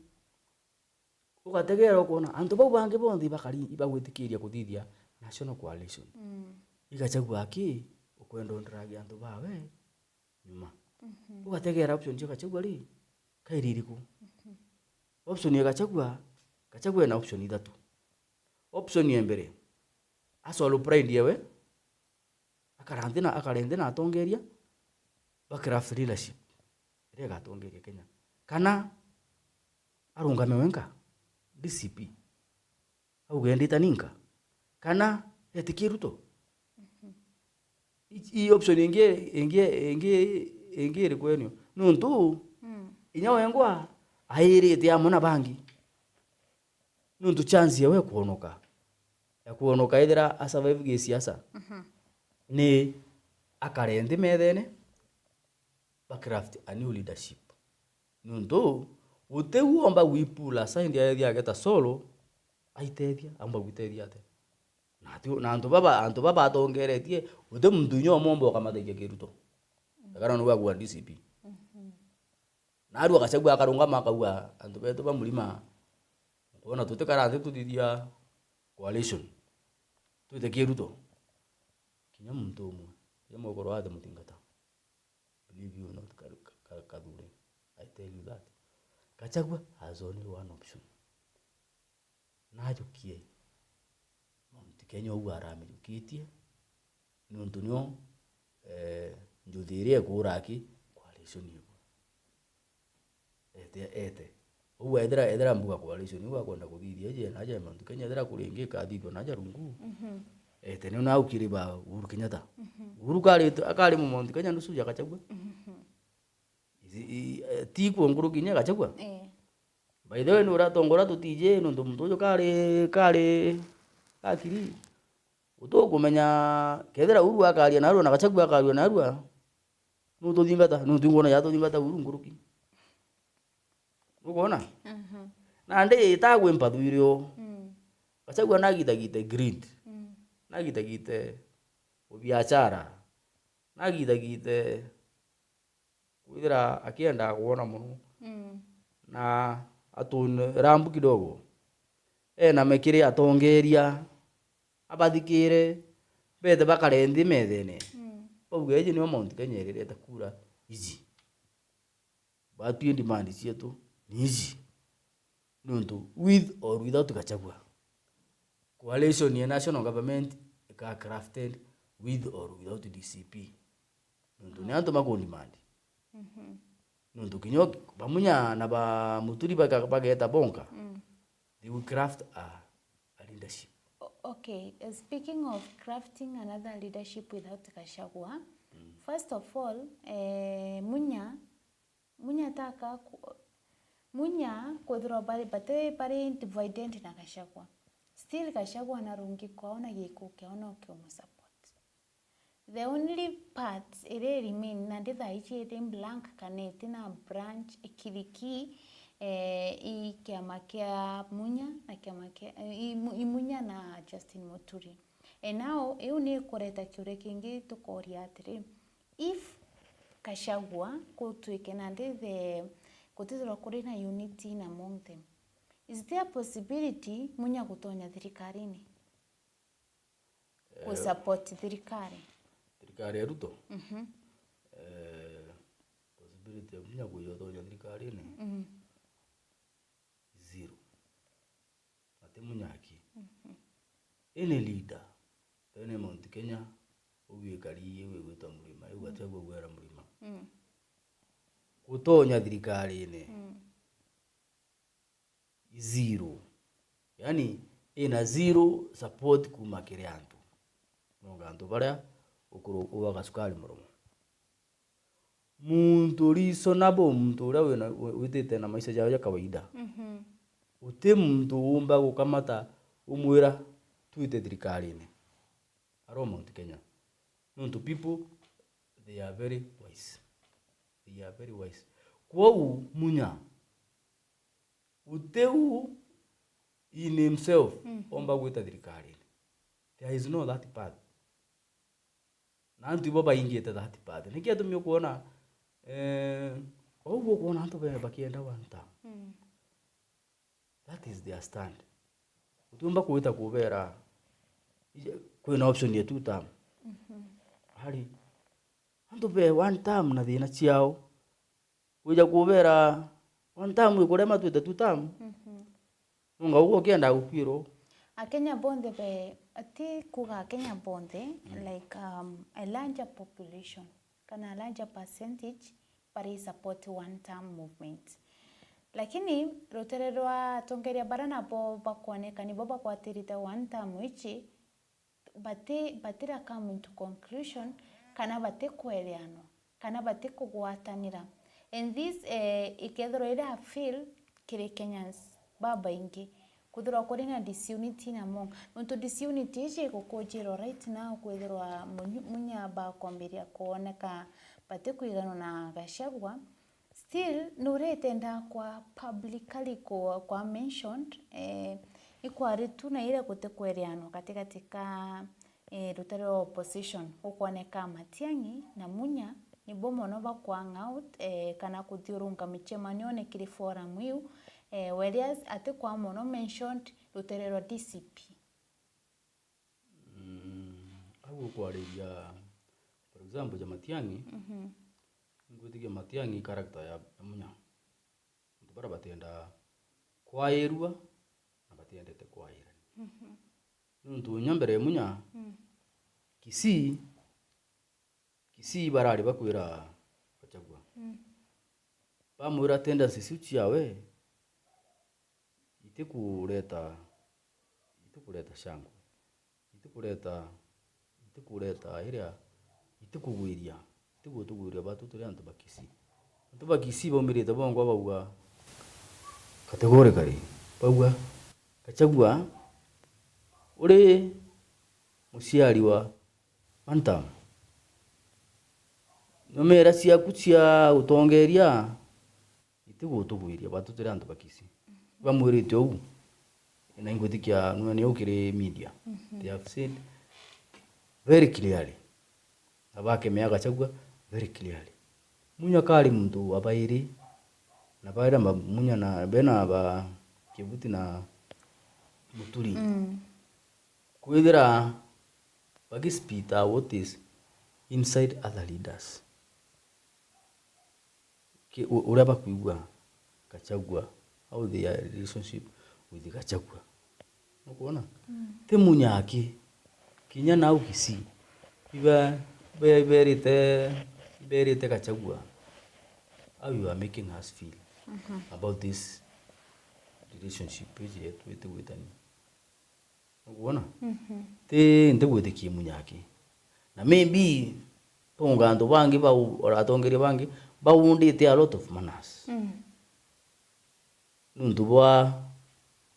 ugategeera ukoona, antu bau bangi bonthe ibakari, ibagwitikiria kuthithia National Coalition. Mm. I Gachagua aki, ukwenda undiragia antu bawe nyuma. Mhm. Ugategeera option cia Gachagua ri, kairi iriku? Mhm. Option ya Gachagua, Gachagua ena option ithatu. Option ya mbere, asolo pride yawe, akara nthi na, akare nthi na atongeria, ba craft leadership iria igatongeria Kenya. Kana arungame wenka, D C P, auge ndita ninka, kana etikie Ruto. Mhm. I, i option ingi, ingi, ingi, ingi iriku enio? Nontu, mm, inya wengwa airite amwe na bangi. Nontu chance yawe ya kwonoka, ya kwonoka ethira a survive gisiasa, mhm, ni akare nthi methene, ba craft a new leadership. Nontu guti u omba gwipula side aethia ageta solo, aitethia, aumba gwitethia ate? Na ati, na antu baba, antu baba atongeretie, guti muntu inya umwe omba ukamateithia kiruto. Ekana niwe agua D C P. Mhm. Narua Gachagua akarungama akauga, antu betu ba murima, nkwona tutikara nthi tuthithia coalition, twite kiruto. Kinya muntu umwe, kinya mwekuru wate muthingata. Believe you not, Ka-, Ka-, Ka-, Kathure. I tell you that. Gachagua has only one option. Najukie Mount Kenya uu aramijukitie, nontu nio, eh, njuthi iria ikuura aki coalition ibu. Ete, ete. Uu ethira, ethira mbuga coalition iu akwenda kuthithia iji naja Mount Kenya, ethira kuri ingi ikathithua naja rungu. Mhm. Ete nio nau kiri ba Uhuru Kenyatta. Mhm. Uhuru kari, akari mu Mount Kenya nusu ya Gachagua. Mhm. Isi, i, eh, ti kuo nkuruki inya Gachagua. Eh. By the way, ni uratongoria tutiji, nontu muntu uju kari, kari akiri. Utukumenya kethira Uhuru akaria narua na Gachagua akaria narua, nututhingata, nontu ingwona yatuthingata Uhuru nkuruki. Ukwona? Mhm. Nandi itagwimpa thwiri uu. Mm. Gachagua nagitagite greed. Mm. Nagitagite ubiachara. Nagitagite kwithira akiendaa kwona mono. Mm. Na atune rambu kidogo. Ename kiri atongeria, abathikire, bete bakare nthi methene. Mm. Bauge, "Iji nio Mount Kenya irirete kura iji. Batwi demand cietu ni iji. Niuntu with or without Gachagua, coalition ya national government ika crafted with or without D C P. Niuntu ni antu makundemand." Mhm. Niuntu kinya ba Munya na ba Muturi baka-, bageta bonka, mm, they will craft a, a leadership. O-, okay, uh, speaking of crafting another leadership without Gachagua, mm, first of all, eh, Munya, Munya taka ku-, Munya kwithirwa bari, bati bari divided na Gachagua. Still Gachagua narungi kwao na giku kiao no kiumusupport. The only part iri remain, nandi thaa iji iri blank kana iti na branch ikiriki, eh, i kiama kia Munya na kiama kia, eh, i Mu-, i Munya na Justin Muturi. And now, iu ni ikureta kiuria kingi tukoria atiri, if Gachagua gutwike nandi the, gutithirwa kuri na unity in among them, is there a possibility Munya gutonya thirikarine? Eh, kusupport thirikari. Thirikari ya Ruto? Mhm. Eh, possibility ya Munya kuja utonya thirikarine? Mhm. Zero. Ati Munya aki. Mhm. Any leader, tene Mount Kenya, ugu ikari, iu igwitwa Mlima, iu, mm, ati agwe gwera Mlima. Mm. Gutonya thirikarine. Mm. Zero. Yani, ina zero support kuma kiri antu. Nonga antu baria ukuru ubaga sukari muromo. Muntu reasonable, muntu uria wina, wi-, witite na maisha jao ja kawaida. Mhm. Uti muntu uumba gukamata umwira, "Twite thirikarine." Aro Mount Kenya. Nontu people, they are very wise. They are very wise. Kwou Munya, uti u in himself, mhm, omba gwita thirikarine. There is no that path. Na antu ibo baingite that path. Niki atumi ukwona, eh, ou ukwona antu be-, bakienda one term? Mm. That is their stand. Utiumba kwita kubera, ije, kwina option ya two term. Mhm. Hari, antu be one term na thina ciao. Kwija kubera, one term ikurema twite two term. Mhm. Nonga ugu ukienda gukwirwo. Akenya bonthe be, ati kuga Akenya bonthe, mm, like, um, a larger population, kana a larger percentage, bari support one term movement. Lakini rutere rwa atongeria bara nabo bakwoneka nibo bagwatirite one term ici, bati-, batira come into conclusion, kana batikwereanwa, kana batikugwatanira. And this, eh, ikethirwa iri a feel kiri Kenyans babaingi, kwithirwa kuri na disunity na mong. Nontu disunity ici igukujirwa right now, kwithirwa Munyu-, Munya bakwambiria kwoneka batikwiganwa na Gachagua, still, nuritenda kwa publicly kwa, kwa mentioned, eh, ikwari tu na iria gutikwereanwa gatigati ka, eh, rutere rwa opposition, gukwoneka Matiang'i na Munya nibo mono ba kwang out, eh, kana kuthiurunka micemanione kiri forum iu, eh, whereas atikwaa mono mentioned rutere rwa D C P. Mm, au ukwariria, for example, ja Matiang'i, mhm, ngwitikia Matiang'i character ya, ya Munya. Antu baria batiendaa kwairua na batiendete kwairania. Mhm. Nontu inya mbere ya Munya, mm, Kisii, Kisii barari bakwira Gachagua. Mm. Bamwira tendencies iu ciawe itikureta, itikureta shangwe, itikureta, itikureta iria, itikugwiria, itigutugwiria batu turi antu ba Kisii. Antu ba Kisii baumirite bongwa bauga categorically, bauga, Gachagua, uri muciari wa One term. Nyomera ciaku cia utongeria itigutugwiria batu turi antu ba Kisii. Bamwirite uu, na ingwitikia nwe ni ukiri media. They have said very clearly. Na bakemea Gachagua very clearly. Munya kari muntu wa bairi, na baira ba Munya na bena ba Kibuti na Muturi. Mm. Kwithira bagispita what is inside other leaders. Ki-, u-, uria bakwigua Gachagua, how their relationship with Gachagua. Nukwona? Mm. Ti Munya aki, kinya nau Kisii, iba, be-, berite, berite Gachagua, how you are making us feel about this relationship iji yetu itigwitania. Nukwona? Mhm. Ti, ntigwitikia Munya aki. Na maybe, tunga antu bangi bau, ora atongeria bangi, baundite a lot of manners. Mm. Nuntu bwa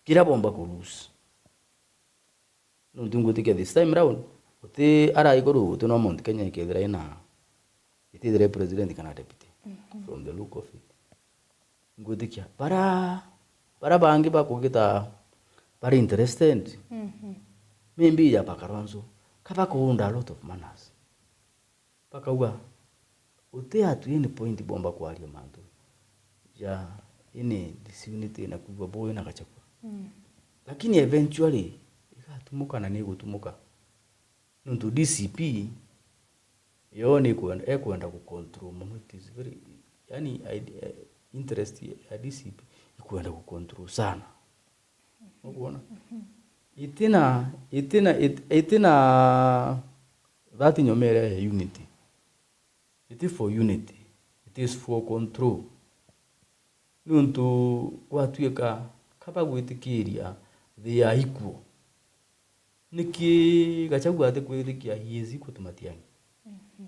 kiria bomba ku lose. Nuntu ngwitikia this time round, guti ara iguru, guti no Mount Kenya ikethira ina, itithire president kana deputy, mhm, from the look of it. Ngwitikia bara, bara bangi bakugita bari interested. Mhm. Maybe ya Kalonzo, ka bakuunda a lot of manners. Bakauga, uti at any point bomba kwaria mantu ja any disunity na kuigua bui na Gachagua. Mm. Lakini eventually, igatumuka na ni igutumuka. Nuntu D C P yo ni kwenda, ekwenda ku control mono. It is very, yani, ide-, eh, interest ya D C P ikwenda ku control sana. Nukwona? Itina, itina, it-, itina that nyomere ya unity. It is for unity. It is for control. Niuntu gwatuika ka bagwitikiria they are equal, niki Gachagua atikwitikia he is equal to Matiang'i? Mhm.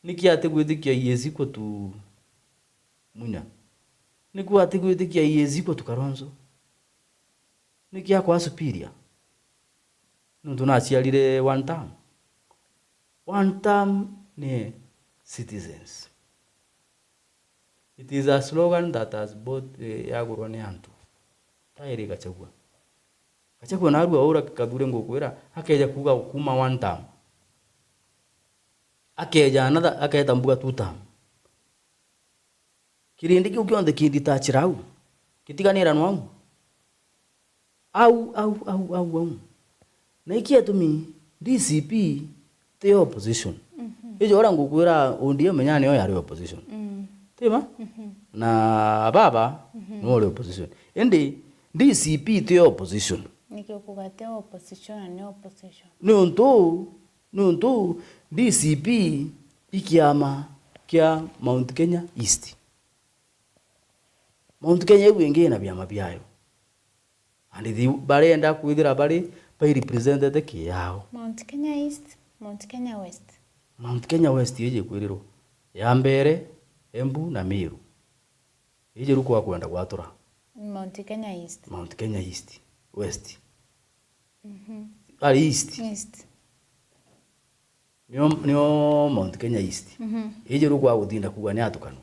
Niki atikwitikia he is equal to Munya? Niki atikwitikia he is equal to Kalonzo? Niki akwa superior? Nuntu naciarire one term. One term ni citizens. It is a slogan that has bought, eh, yagurwa ni antu. Tairi Gachagua. Gachagua narua ura Kathure ngukwira, akeja kuuga kuma one term. Akeja another, aketa mbuga two term. Kirindi kiu kionthe kinditachira au. Gitiganiranwa au. Au, au, au, au, au. Na iki atumi D C P ti opposition. Mhm. Ijo uria ngukwira O D M menya niyo yari opposition. Mm. Ti ma? Mhm. Na baba, mhm, niwe uri opposition. Indi D C P ti opposition. Niki ukuga ti opposition na ni opposition? Niuntu, niuntu D C P i kiama kia Mount Kenya East. Mount Kenya iu ingi ina biama biayo. And they, barenda kwithira bari, bai representete kiao. Mount Kenya East, Mount Kenya West. Mount Kenya West iji ikwirirwo. Ya mbere, Embu na Meru. Iji ru kwa kwenda gwatura. Mount Kenya East. Mount Kenya East, West. Mhm. Ari East. East. Nio, nio Mount Kenya East. Mhm. Iji ru kwa gutinda kuuga ni atukanwe.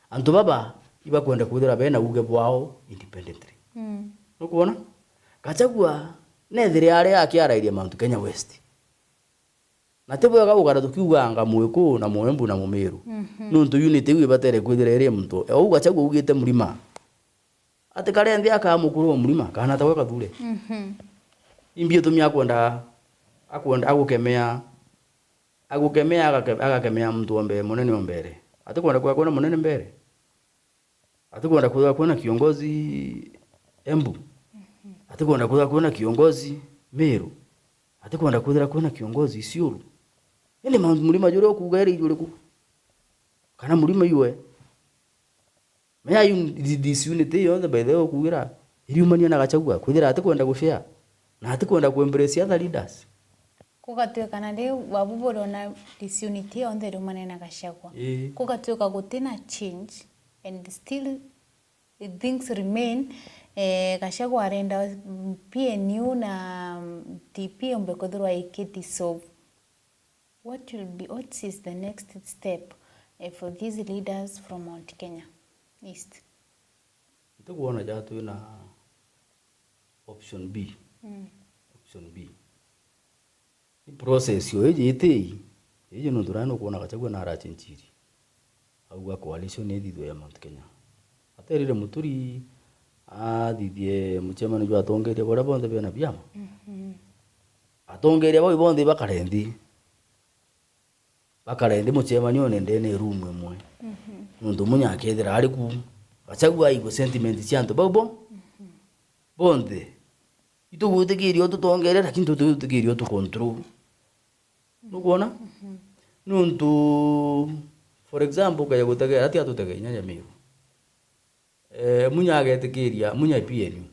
Antu baba ibakwenda kwithira bena uuge bwao independently. Mm. Nukwona? Gachagua nethire aria akiarairia Mount Kenya West. Na ti bwega gukara tukiuganga Mwiku na Muembu na Mumiru. Mhm. Nuntu unity iu ibatere kwithira iri muntu. Ou Gachagua ugite Mrima. Atikare nthi akaa mukuru wa Mrima, kana tawe Kathure. Mhm. Imbi itumi akwenda, akwenda, agukemea, agukemea, agake-, agakemea muntu wa mbere, munene wa mbere. Atikwenda kwithira kwina munene mbere. Atikwenda kwithira kwina kiongozi Embu. Mhm. Atikwenda kwithira kwina kiongozi Meru. Atikwenda kwithira kwina kiongozi Isiolo. Indi mauntu Mrima juria ukuuga iri ijuriku? Kana Mrima iwe? Menya yu-, di-, disunity yonthe, by the way, ukuugira iriumania na Gachagua, kwithira atikwenda gushare, na atikwenda ku embrace other leaders. Kugatwika na riu, wabu buriona disunity yonthe iriumania na Gachagua. Ii. Kugatwika gutina change, and still things remain, eh, Gachagua arenda, mm, P N U na, mm, D P yombe kwithirwa iki dissolve. What will be, what is the next step, eh, for these leaders from Mount Kenya East? Ntikwona ja twina Option B. Mm. Option B. Ni process yo iji iti ii, iji nontu nani nukwona Gachagua narachenjiri. Auga coalition ithithwe ya Mount Kenya. Aterire Muturi athithie mucemanio jwa atongeria baria bonthe bena biama. Mhm. Atongeria bau bonthe bakare nthi. Bakare nthi mucemanione ndene ya room imwe. Mhm. Nontu Munya akethira ari ku, Gachagua aigue sentiment cia antu bau bo. Mhm. Bonthe. Itugwitikiria ututongeria, lakini tutugwitikiria utucontrol. Nukwona? Mhm. Nontu, for example, ukeja gutegera, ati atutege inya Nyamiru. Eh, Munya agetikiria, Munya P N U.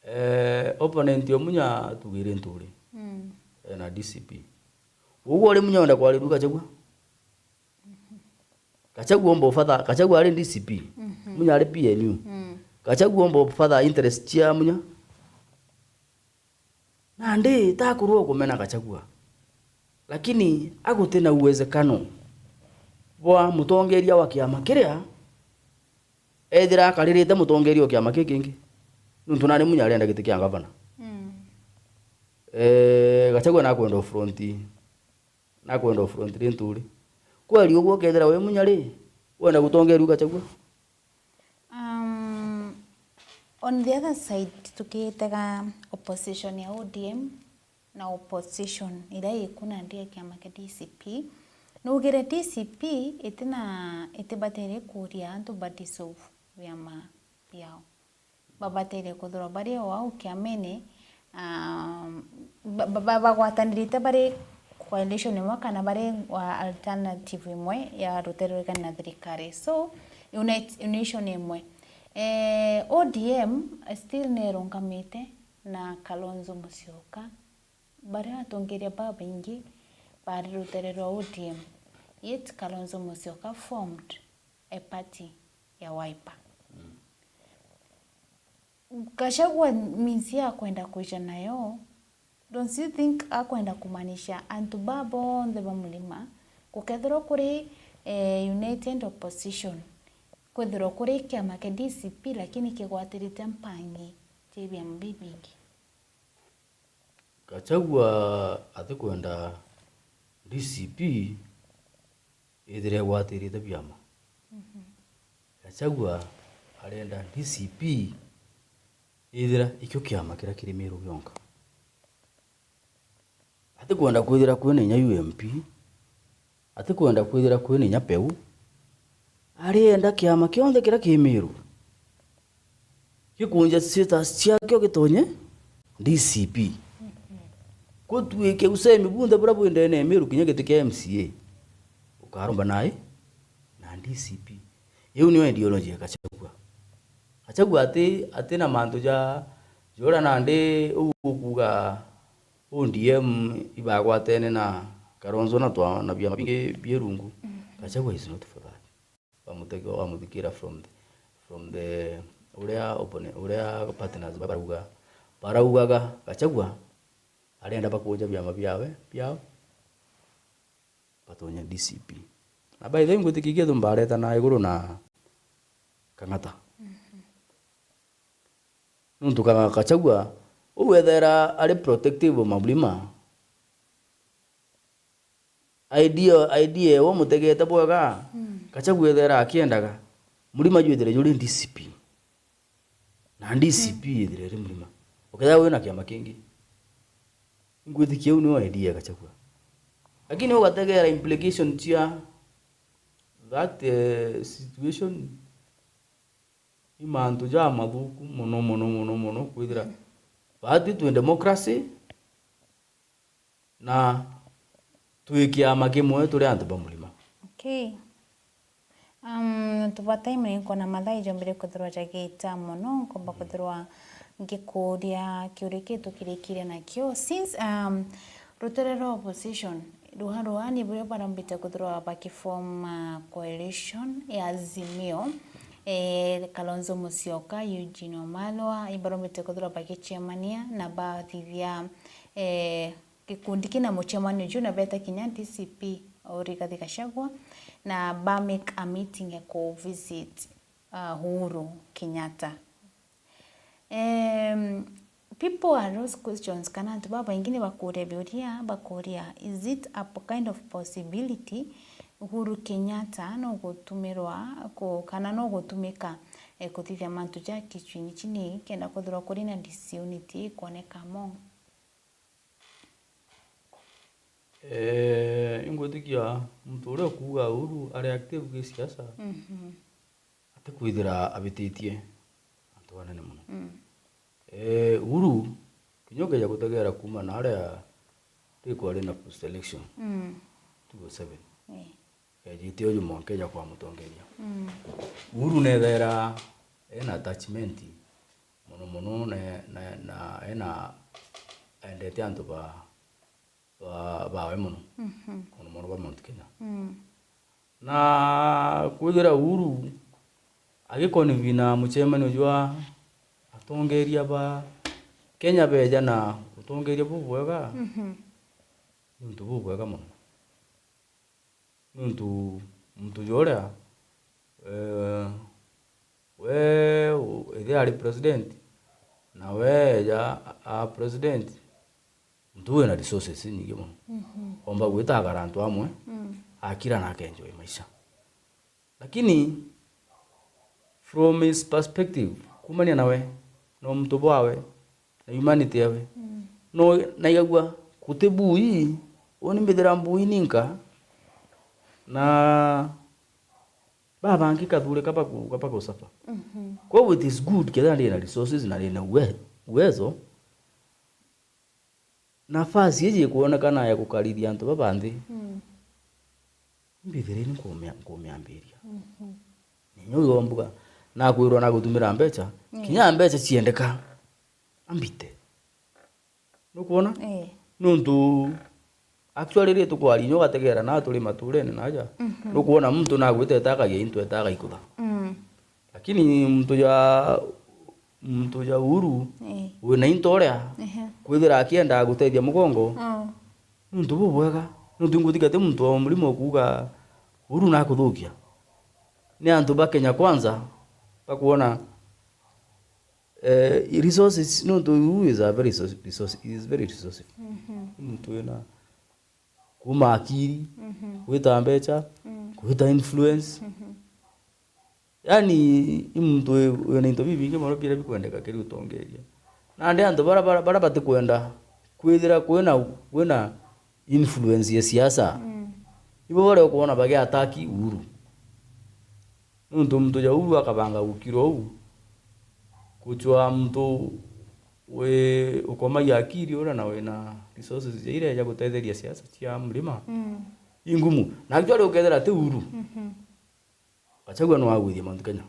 Eh, opponent o Munya atugire Nturi. Mm. Eh, na D C P. Uguo ri Munya wenda kwarirua Gachagua? Gachagua omba ubatha, Gachagua ari D C P. Mhm. Munya ari P N U. Mm. Gachagua omba ubatha interest cia Munya. Nandi takurwa ukumena Gachagua. Lakini aguti na uwezekano bwa mutongeria wa kiama kiria ethira akaririte mutongeria o kiama kikingi. Nontu nani Munya arenda giti kia ngavana. Mm. Eh, Gachagua nakwenda ufronti, nakwenda ufronti ri Nturi. Kweri uguo ukethira wi Munya ri, wenda gutongeria u Gachagua? Um, on the other side, tukitega opposition ya O D M na opposition iria iku nandi ya kiama kia D C P, nugire D C P itina, itibatere kuria antu ba dissolve biama biao. Babatere kuthirwa bari o au kiamene, um, ba-, ba-, ba-, bagwatanirite bari coalition imwe kana bari, uh, alternative imwe ya rutere rwikani na thirikari. So, unit-, unation imwe. Eh, O D M still nerungamite na Kalonzo Musyoka. Baria atongeria babaingi bari rutere rwa O D M, yet Kalonzo Musyoka formed a party ya Wiper. Mm. Gachagua means ya kwenda kuija nayo, don't you think akwenda kumaanisha antu ba bonthe ba Mlima gukethirwa kuri, eh, united opposition, kwithirwa kuri kiama kia D C P lakini kigwatirite mpangi cia biama bibingi? Gachagua atikwenda D C P ithire igwatirite biama. Mhm. Gachagua arenda D C P ithira ikio kiama kiria kiri Meru gionka. Atikwenda kwithira kwina inya U M P, atikwenda kwithira kwina inya Peu, arienda kiama kionthe kiria ki Meru gikunja status ciakio gitonye D C P. Gutuike usemi bunthe buria bwi ndene ya Meru, kinya giti kia M C A, ukaromba nai na D C P. Iu niyo ideology ya Gachagua. Gachagua ati, ati na mantu ja, ja uria nandi uu ukuuga O D M ibagwatene na Kalonzo na twa, na biama bingi bia rungu. Mm. Gachagua is not for that. Wamutege-, wamuthikira from the, from the, uria opponent, uria partners barauga, baraugaga Gachagua arenda bakunja biama biawe, biao, batonye D C P. Na by the way, ngwitikia Githu mbaretana iguru na Kang'ata. Mhm. Nontu Ka-, Gachagua, uu ethera ari protective o Mlima, idea, idea ewe umutegete bwega, mm, Gachagua ethera akiendaga Mlima jwithire juri D C P. Na D C P, mm, ithire iri Mlima. Ukethira wina kiama kingi. Ngwitikia uu niyo idea ya Gachagua. Lakini ugategera implication cia that, eh, situation, ni mantu jamathuku mono, mono, mono, mono, kwithira, mm, baatwi twi democracy na twi kiama kimwe turi antu ba Mlima. Okay. Um, nontu bwa time, ninkona mathaa ijombire kwithirwa jagita mono, nkomba, mm, kwithirwa ngikuria kiuria kiu tukirikiria nakio. Since, um, rutere rwa opposition, rua, rua ni burio barombite kwithirwa bakiform, uh, coalition ya Azimio, eh, Kalonzo Musyoka, Eugene Wamalwa, ibarombite kwithirwa bagichemania na bathithia, eh, gikundi kina muchemanio juu na beta kinya D C P o Rigathi Gachagua, na ba make a meeting ya ku visit, uh, Uhuru Kenyatta. Em, people are those questions, kana antu babaingi ni bakuria biuria, bakuria, is it a p-, kind of possibility Uhuru Kenyatta no gutumirwa ku-, kana no gutumika, eh, kuthithia mantu ja kichwini chini kenda kwithirwa kuri na disunity ikwoneka among? Eh, ingwitikia muntu uria ukuuga Uhuru ari active gi siasa, mhm, atikwithira abititie antu banene mono. Mm. Eh, Uhuru, kinya ukeja gutegera kuuma na aria rikwari na post election, mm, two oh seven. Eh. Ejite uju mwanka eja kwa mutongeria. Mm. Uhuru nethera ena attachment mono mono na, na, na ena, endete antu ba, ba, bawe mono. Mhm. Mono mono ba Mount Kenya. Mm. Na kwithira Uhuru agikonvina mucemanio jwa atongeria ba Kenya beja na utongeria bubwega, mhm, ni untu bubwega mono. Niuntu muntu juria, eh, we u-, ithe ari president, na we eja a, a president, muntu uu wina resources inyingi mono. Mhm. Omba gwita agara antu amwe, mm, akira na akenjoy maisha. Lakini from his perspective, kumania nawe, na untu bwawe, na humanity yawe, mm, no naigagua guti bui, uni mbithira mbui ninka, na babangi kathuri kaba ku-, kaba gu suffer. Mhm. Kwou it is good kethira ndina resources na ndina uwe-, uwezo, nafasi iji ikwonekana ya gukarithia antu baba nthi, mm, mbithire ni nkumia-, nkumiambiria. Mhm. Ninya uyo mbuga, nakwirwa nagutumira mbecha, mm, kinya mbecha ciendeka, ambite. Nukwona? Eh. Nuntu actually ri tukwaria inya ugategera na turi maturene naja. Mhm. Nukwona muntu nagwitete akagia into eta agaikutha. Mm. Lakini muntu ja, muntu ja Uhuru, eh, wina into uria, ehe, kwithira akienda gutethia mugongo, mm, ni untu bubwega. Nuntu ingwitikia ti muntu wa murimo ukuuga Uhuru nakuthukia. Ni antu ba Kenya Kwanza bakwona, eh, resources, nuntu Uhuru is a very resource-, resource-, is very resourceful. Mhm. Ni muntu wina kuuma akiri, mhm, gwita mbecha, mm, gwita influence. Mhm. Yaani, i muntu wi-, wina into bibingi mono biria bikwendeka kiri utongeria. Nandi antu bara, bara, bara batikwenda kwithira kwina, kwina influence ya siasa, mm, ibo baria ukwona bagiataki Uhuru. Nuntu muntu ja Uhuru akabanga gukira uu, gucwaa muntu wi ukomagia akiri uria na wina resources ja iria ja gutetheria siasa cia murima, mm, ingumu. Na actually ukethira ti Uhuru. Mhm. Gachagua no agwithie Mount Kenya.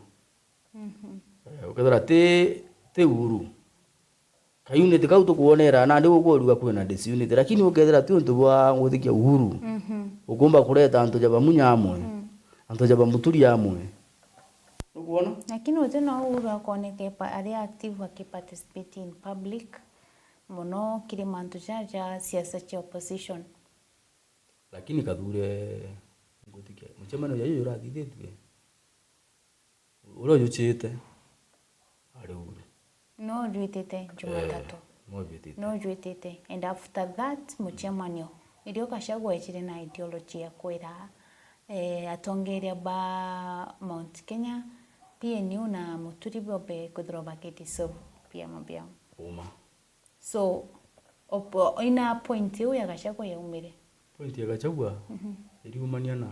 Mhm. Eh, ukethira ti, ti Uhuru. Ka unity kau tukwonera, nandi gukworiga kwina disunity, lakini ukethira ti untu bwa ngwitikia Uhuru, mhm, ukumba kureta antu ja bamunya amwe, mm, antu ja bamuturi amwe. Nukwona? Lakini uti no Uhuru akoneke pa-, ari active akiparticipate in public mono kiri mantu ja, ja siasa cia opposition. Lakini kathure ngwitikia mucemanio ja juju urathithitue, uria ujuchite ari Uhuru. No jwitite Jumatatu. Eh, no jwitite. No jwitite. And after that, mucemanio, irio Gachagua ejire na ideology ya kwira, eh, atongeria ba Mount Kenya, P N U na Muturi bobe kwithirwa bakidissolve biama biao. Uma. So, op-, ina point iu ya Gachagua yaumire? Point ya Gachagua, mhm, iriumania na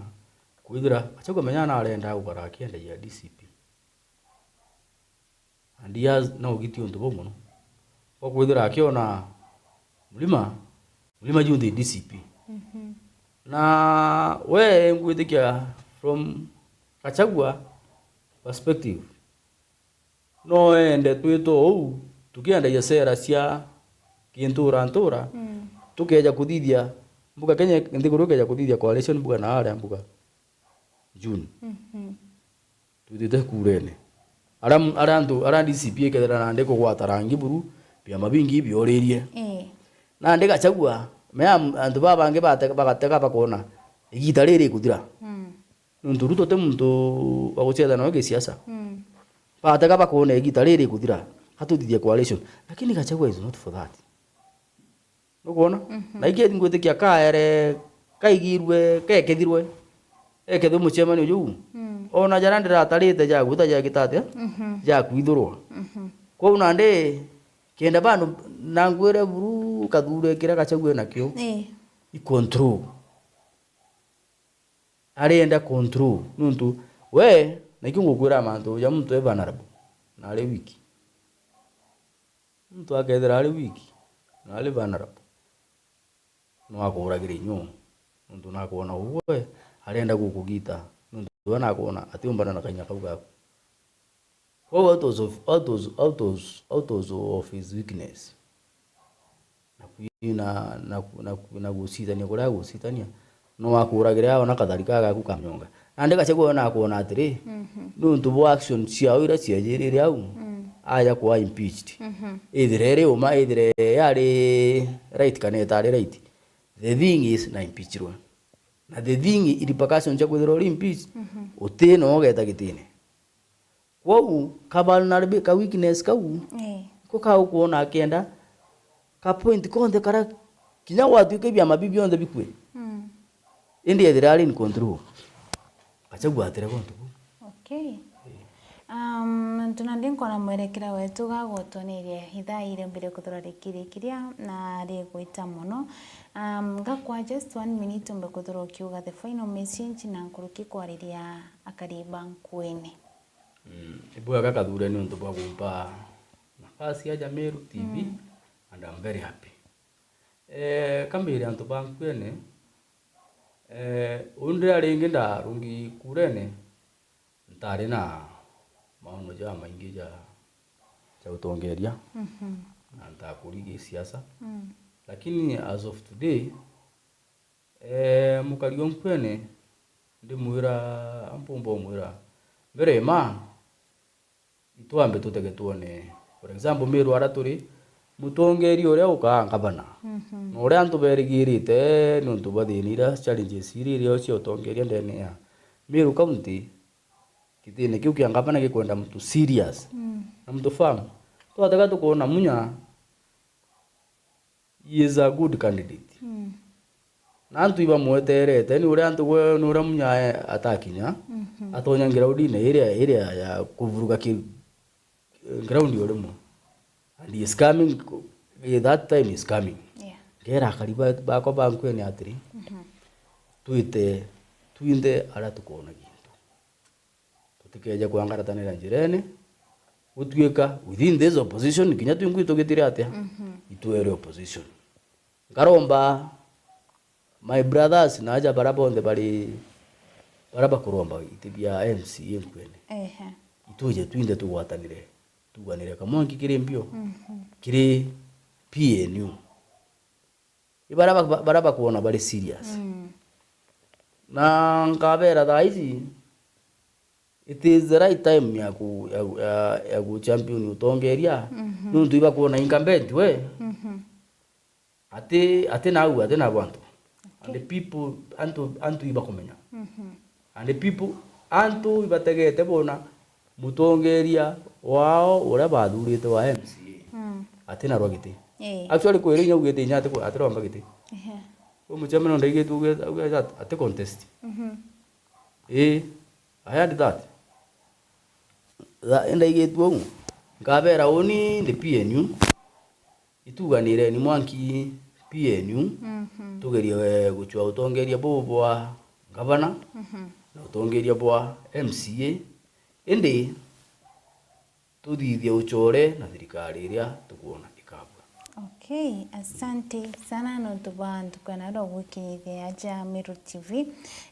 kwithira Gachagua menya na arenda gukara akiendagia D C P. And he has, na ugiti untu bau mono. Kwa kwithira akiona Mlima, Mlima Youth D C P. Mhm. Na we ngwitikia from Gachagua perspective, no ende twite uu, tukiendagia sera cia kintura ntura, mm, tukeja kuthithia mbuga Kenya, nthiguru ikeja kuthithia coalition mbuga na aria mbuga June. Mhm. Twithite kurene. Aria, aria antu, aria D C P ikethira nandi kugwata rangi buru, biama bingi bioririe. Ii. Nandi Gachagua, me am-, antu baba bangi bate-, bagatega bakona igita riri rikuthira. Mm. Nontu Ruto ti muntu wa gucetha nawe gisiasa. Mm. Batega bakona igita riri rikuthira. Atuthithia coalition. Lakini Gachagua is not for that. Nukwona? Mhm. Na ingi ngwitikia kaere, kaigirwe, kekethirwe, ekethirwe mucemanio juu. Mm. Ona jara ndiratarite ja gwita ja gitatia, mhm, ja kwithurwa. Mhm. Kwou nandi, kenda bandu, na ngwire buru kathure kiria Gachagua enakio. Ii. I control. Arenda control. Nuntu, we, nakio ngukwira mantu ja muntu e vulnerable. Na ari weak. Muntu akethira ari weak, na ari vulnerable, no akuuragira inyuu, nontu nakwona ugwe arenda gukugita, nontu we nakwona atiumbana na kainya kau gaku. Kwou out of, out of, out of, out of his weakness, na kwi-, na, na, na, na gucitania kuria agucitania, no akuuragire aona kathari kaa gaku kamyonga. Nandi Gachagua we nakwona atiri, mhm, nontu bwa action ciao iria ciejirire au, mm, aja kwa impeached. Mhm. Ithire iri uma, ithire yari right kana itari right, the thing is na impeachirwe. Na the thing, i repercussion cia kwithirwa uri impeached, mhm, uti no ugeta gitine. Kwou, ka vulnerable, ka weakness kau, eh, ko ka ukwona akienda, ka point konthe kara kinya gwatuika biama biu bionthe bikue. Mm. Indi ethira ari in control, Gachagua atire gontu buu. Okay. Eh. Um, nontu nandi nkona mwerekera wetu gagotonirie ithaa iri mbere kwithirwa rikirikiria na rigwita mono. Um, ngakwa just one minute umbe kwithirwa ukiuga the final message na nkuruki kwariria akari ba Nkuene. Mm, ibwega Kathure niuntu bwa gumpa nafasi ya Jamiru T V, mm, and I'm very happy. Eh, kambire antu ba Nkuene, eh, uu ndiria ringi ndarungi kurene, ntari na maono jamaingi ja, ja utongeria, mhm, na ntakuri gisiasa. Mm. Lakini as of today, eh, mukari o Nkuene, ndimwira, ampumba umwira, mbere ma, itwambe tutege twone. For example, Meru ara turi, mutongeria uria ukaa ngavana. Mhm. Na uria antu berigirite niuntu bwa thina iria challenges iria irio cia utongeria ndene ya Meru County, gitine kiu kia ngavana gikwenda muntu serious. Mm. Na muntu firm. Twatega tukwona Munya, he is a good candidate. Mm. Na antu ibamweterete, ni uria antu gwe, ni uria Munya atakinya, mhm, atonya groundine iria, iria ya kuvuruga ki-, ground o rimwe. And he is coming, that time is coming. Yeah. Ngera akari ba-, bakwa ba Nkuene atiri, mhm, twite, twinthe aria tukwona gintu. Tutikeje kwangaratanira njirene, gutuika within this opposition, kinya twingwi tugitire atia, mhm, itwere opposition. Nkaromba my brothers na aja bara bonthe bari, bara bakuromba iti bia M C A Nkuene. Ehe. Ituje twinthe tugwatanire, tuganire kamwanki kiri mbio, mhm, kiri P N U. I bara ba-, ba-, bara bakwona bari serious. Mm. Na nkabera thaa ici, it is the right time ya ku-, ya, ya, ya ku champion utongeria. Mhm. Nuntu ibakwona incumbent we. Mhm. Ati, ati nau, ati nabo antu. Okay. And the people, antu, antu ibakumenya. Mhm. And the people, antu ibategete bona mutongeria wao uria bathurite wa M C A. Mm. Ati narwa giti. Eh. Actually, kwira inya ugite inya ati ku-, ati romba giti. Ehe. Kwi muchairman ndaigitwe uge-, uge-, ati contest. Mhm. Eh, I heard that. Tha-, ndaigitwe uu. Nkabera uni ndi P N U. Ituganireni mwanki P N U, mhm, tugerie, eh, gucua utongeria bubu bwa ngavana, mhm, na utongeria bwa M C A, indi tuthithie ucore na thirikari iria tukwona ikabua. Okay, asante sana nontu bwa ntuku ya naro gwikinyithia aja Meru T V.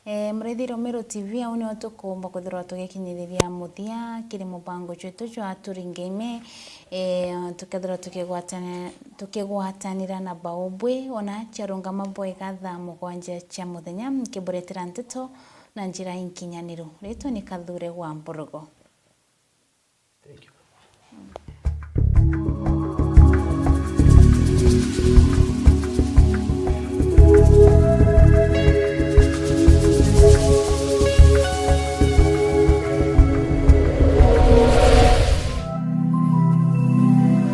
Eh, murithiro Meru T V, au nio tukumba kwithirwa tugikinyithiria muthia kiri mubango jwetu jwa Turinge Ime. Eh, tukethirwa tukigwatana-, tukigwatanira na baubwi, ona ciarungama bwega thaa mugwanja cia muthenya, nkiburetera nteto na njira inkinyaniru. Ritwa ni Kathure wa Mburugu.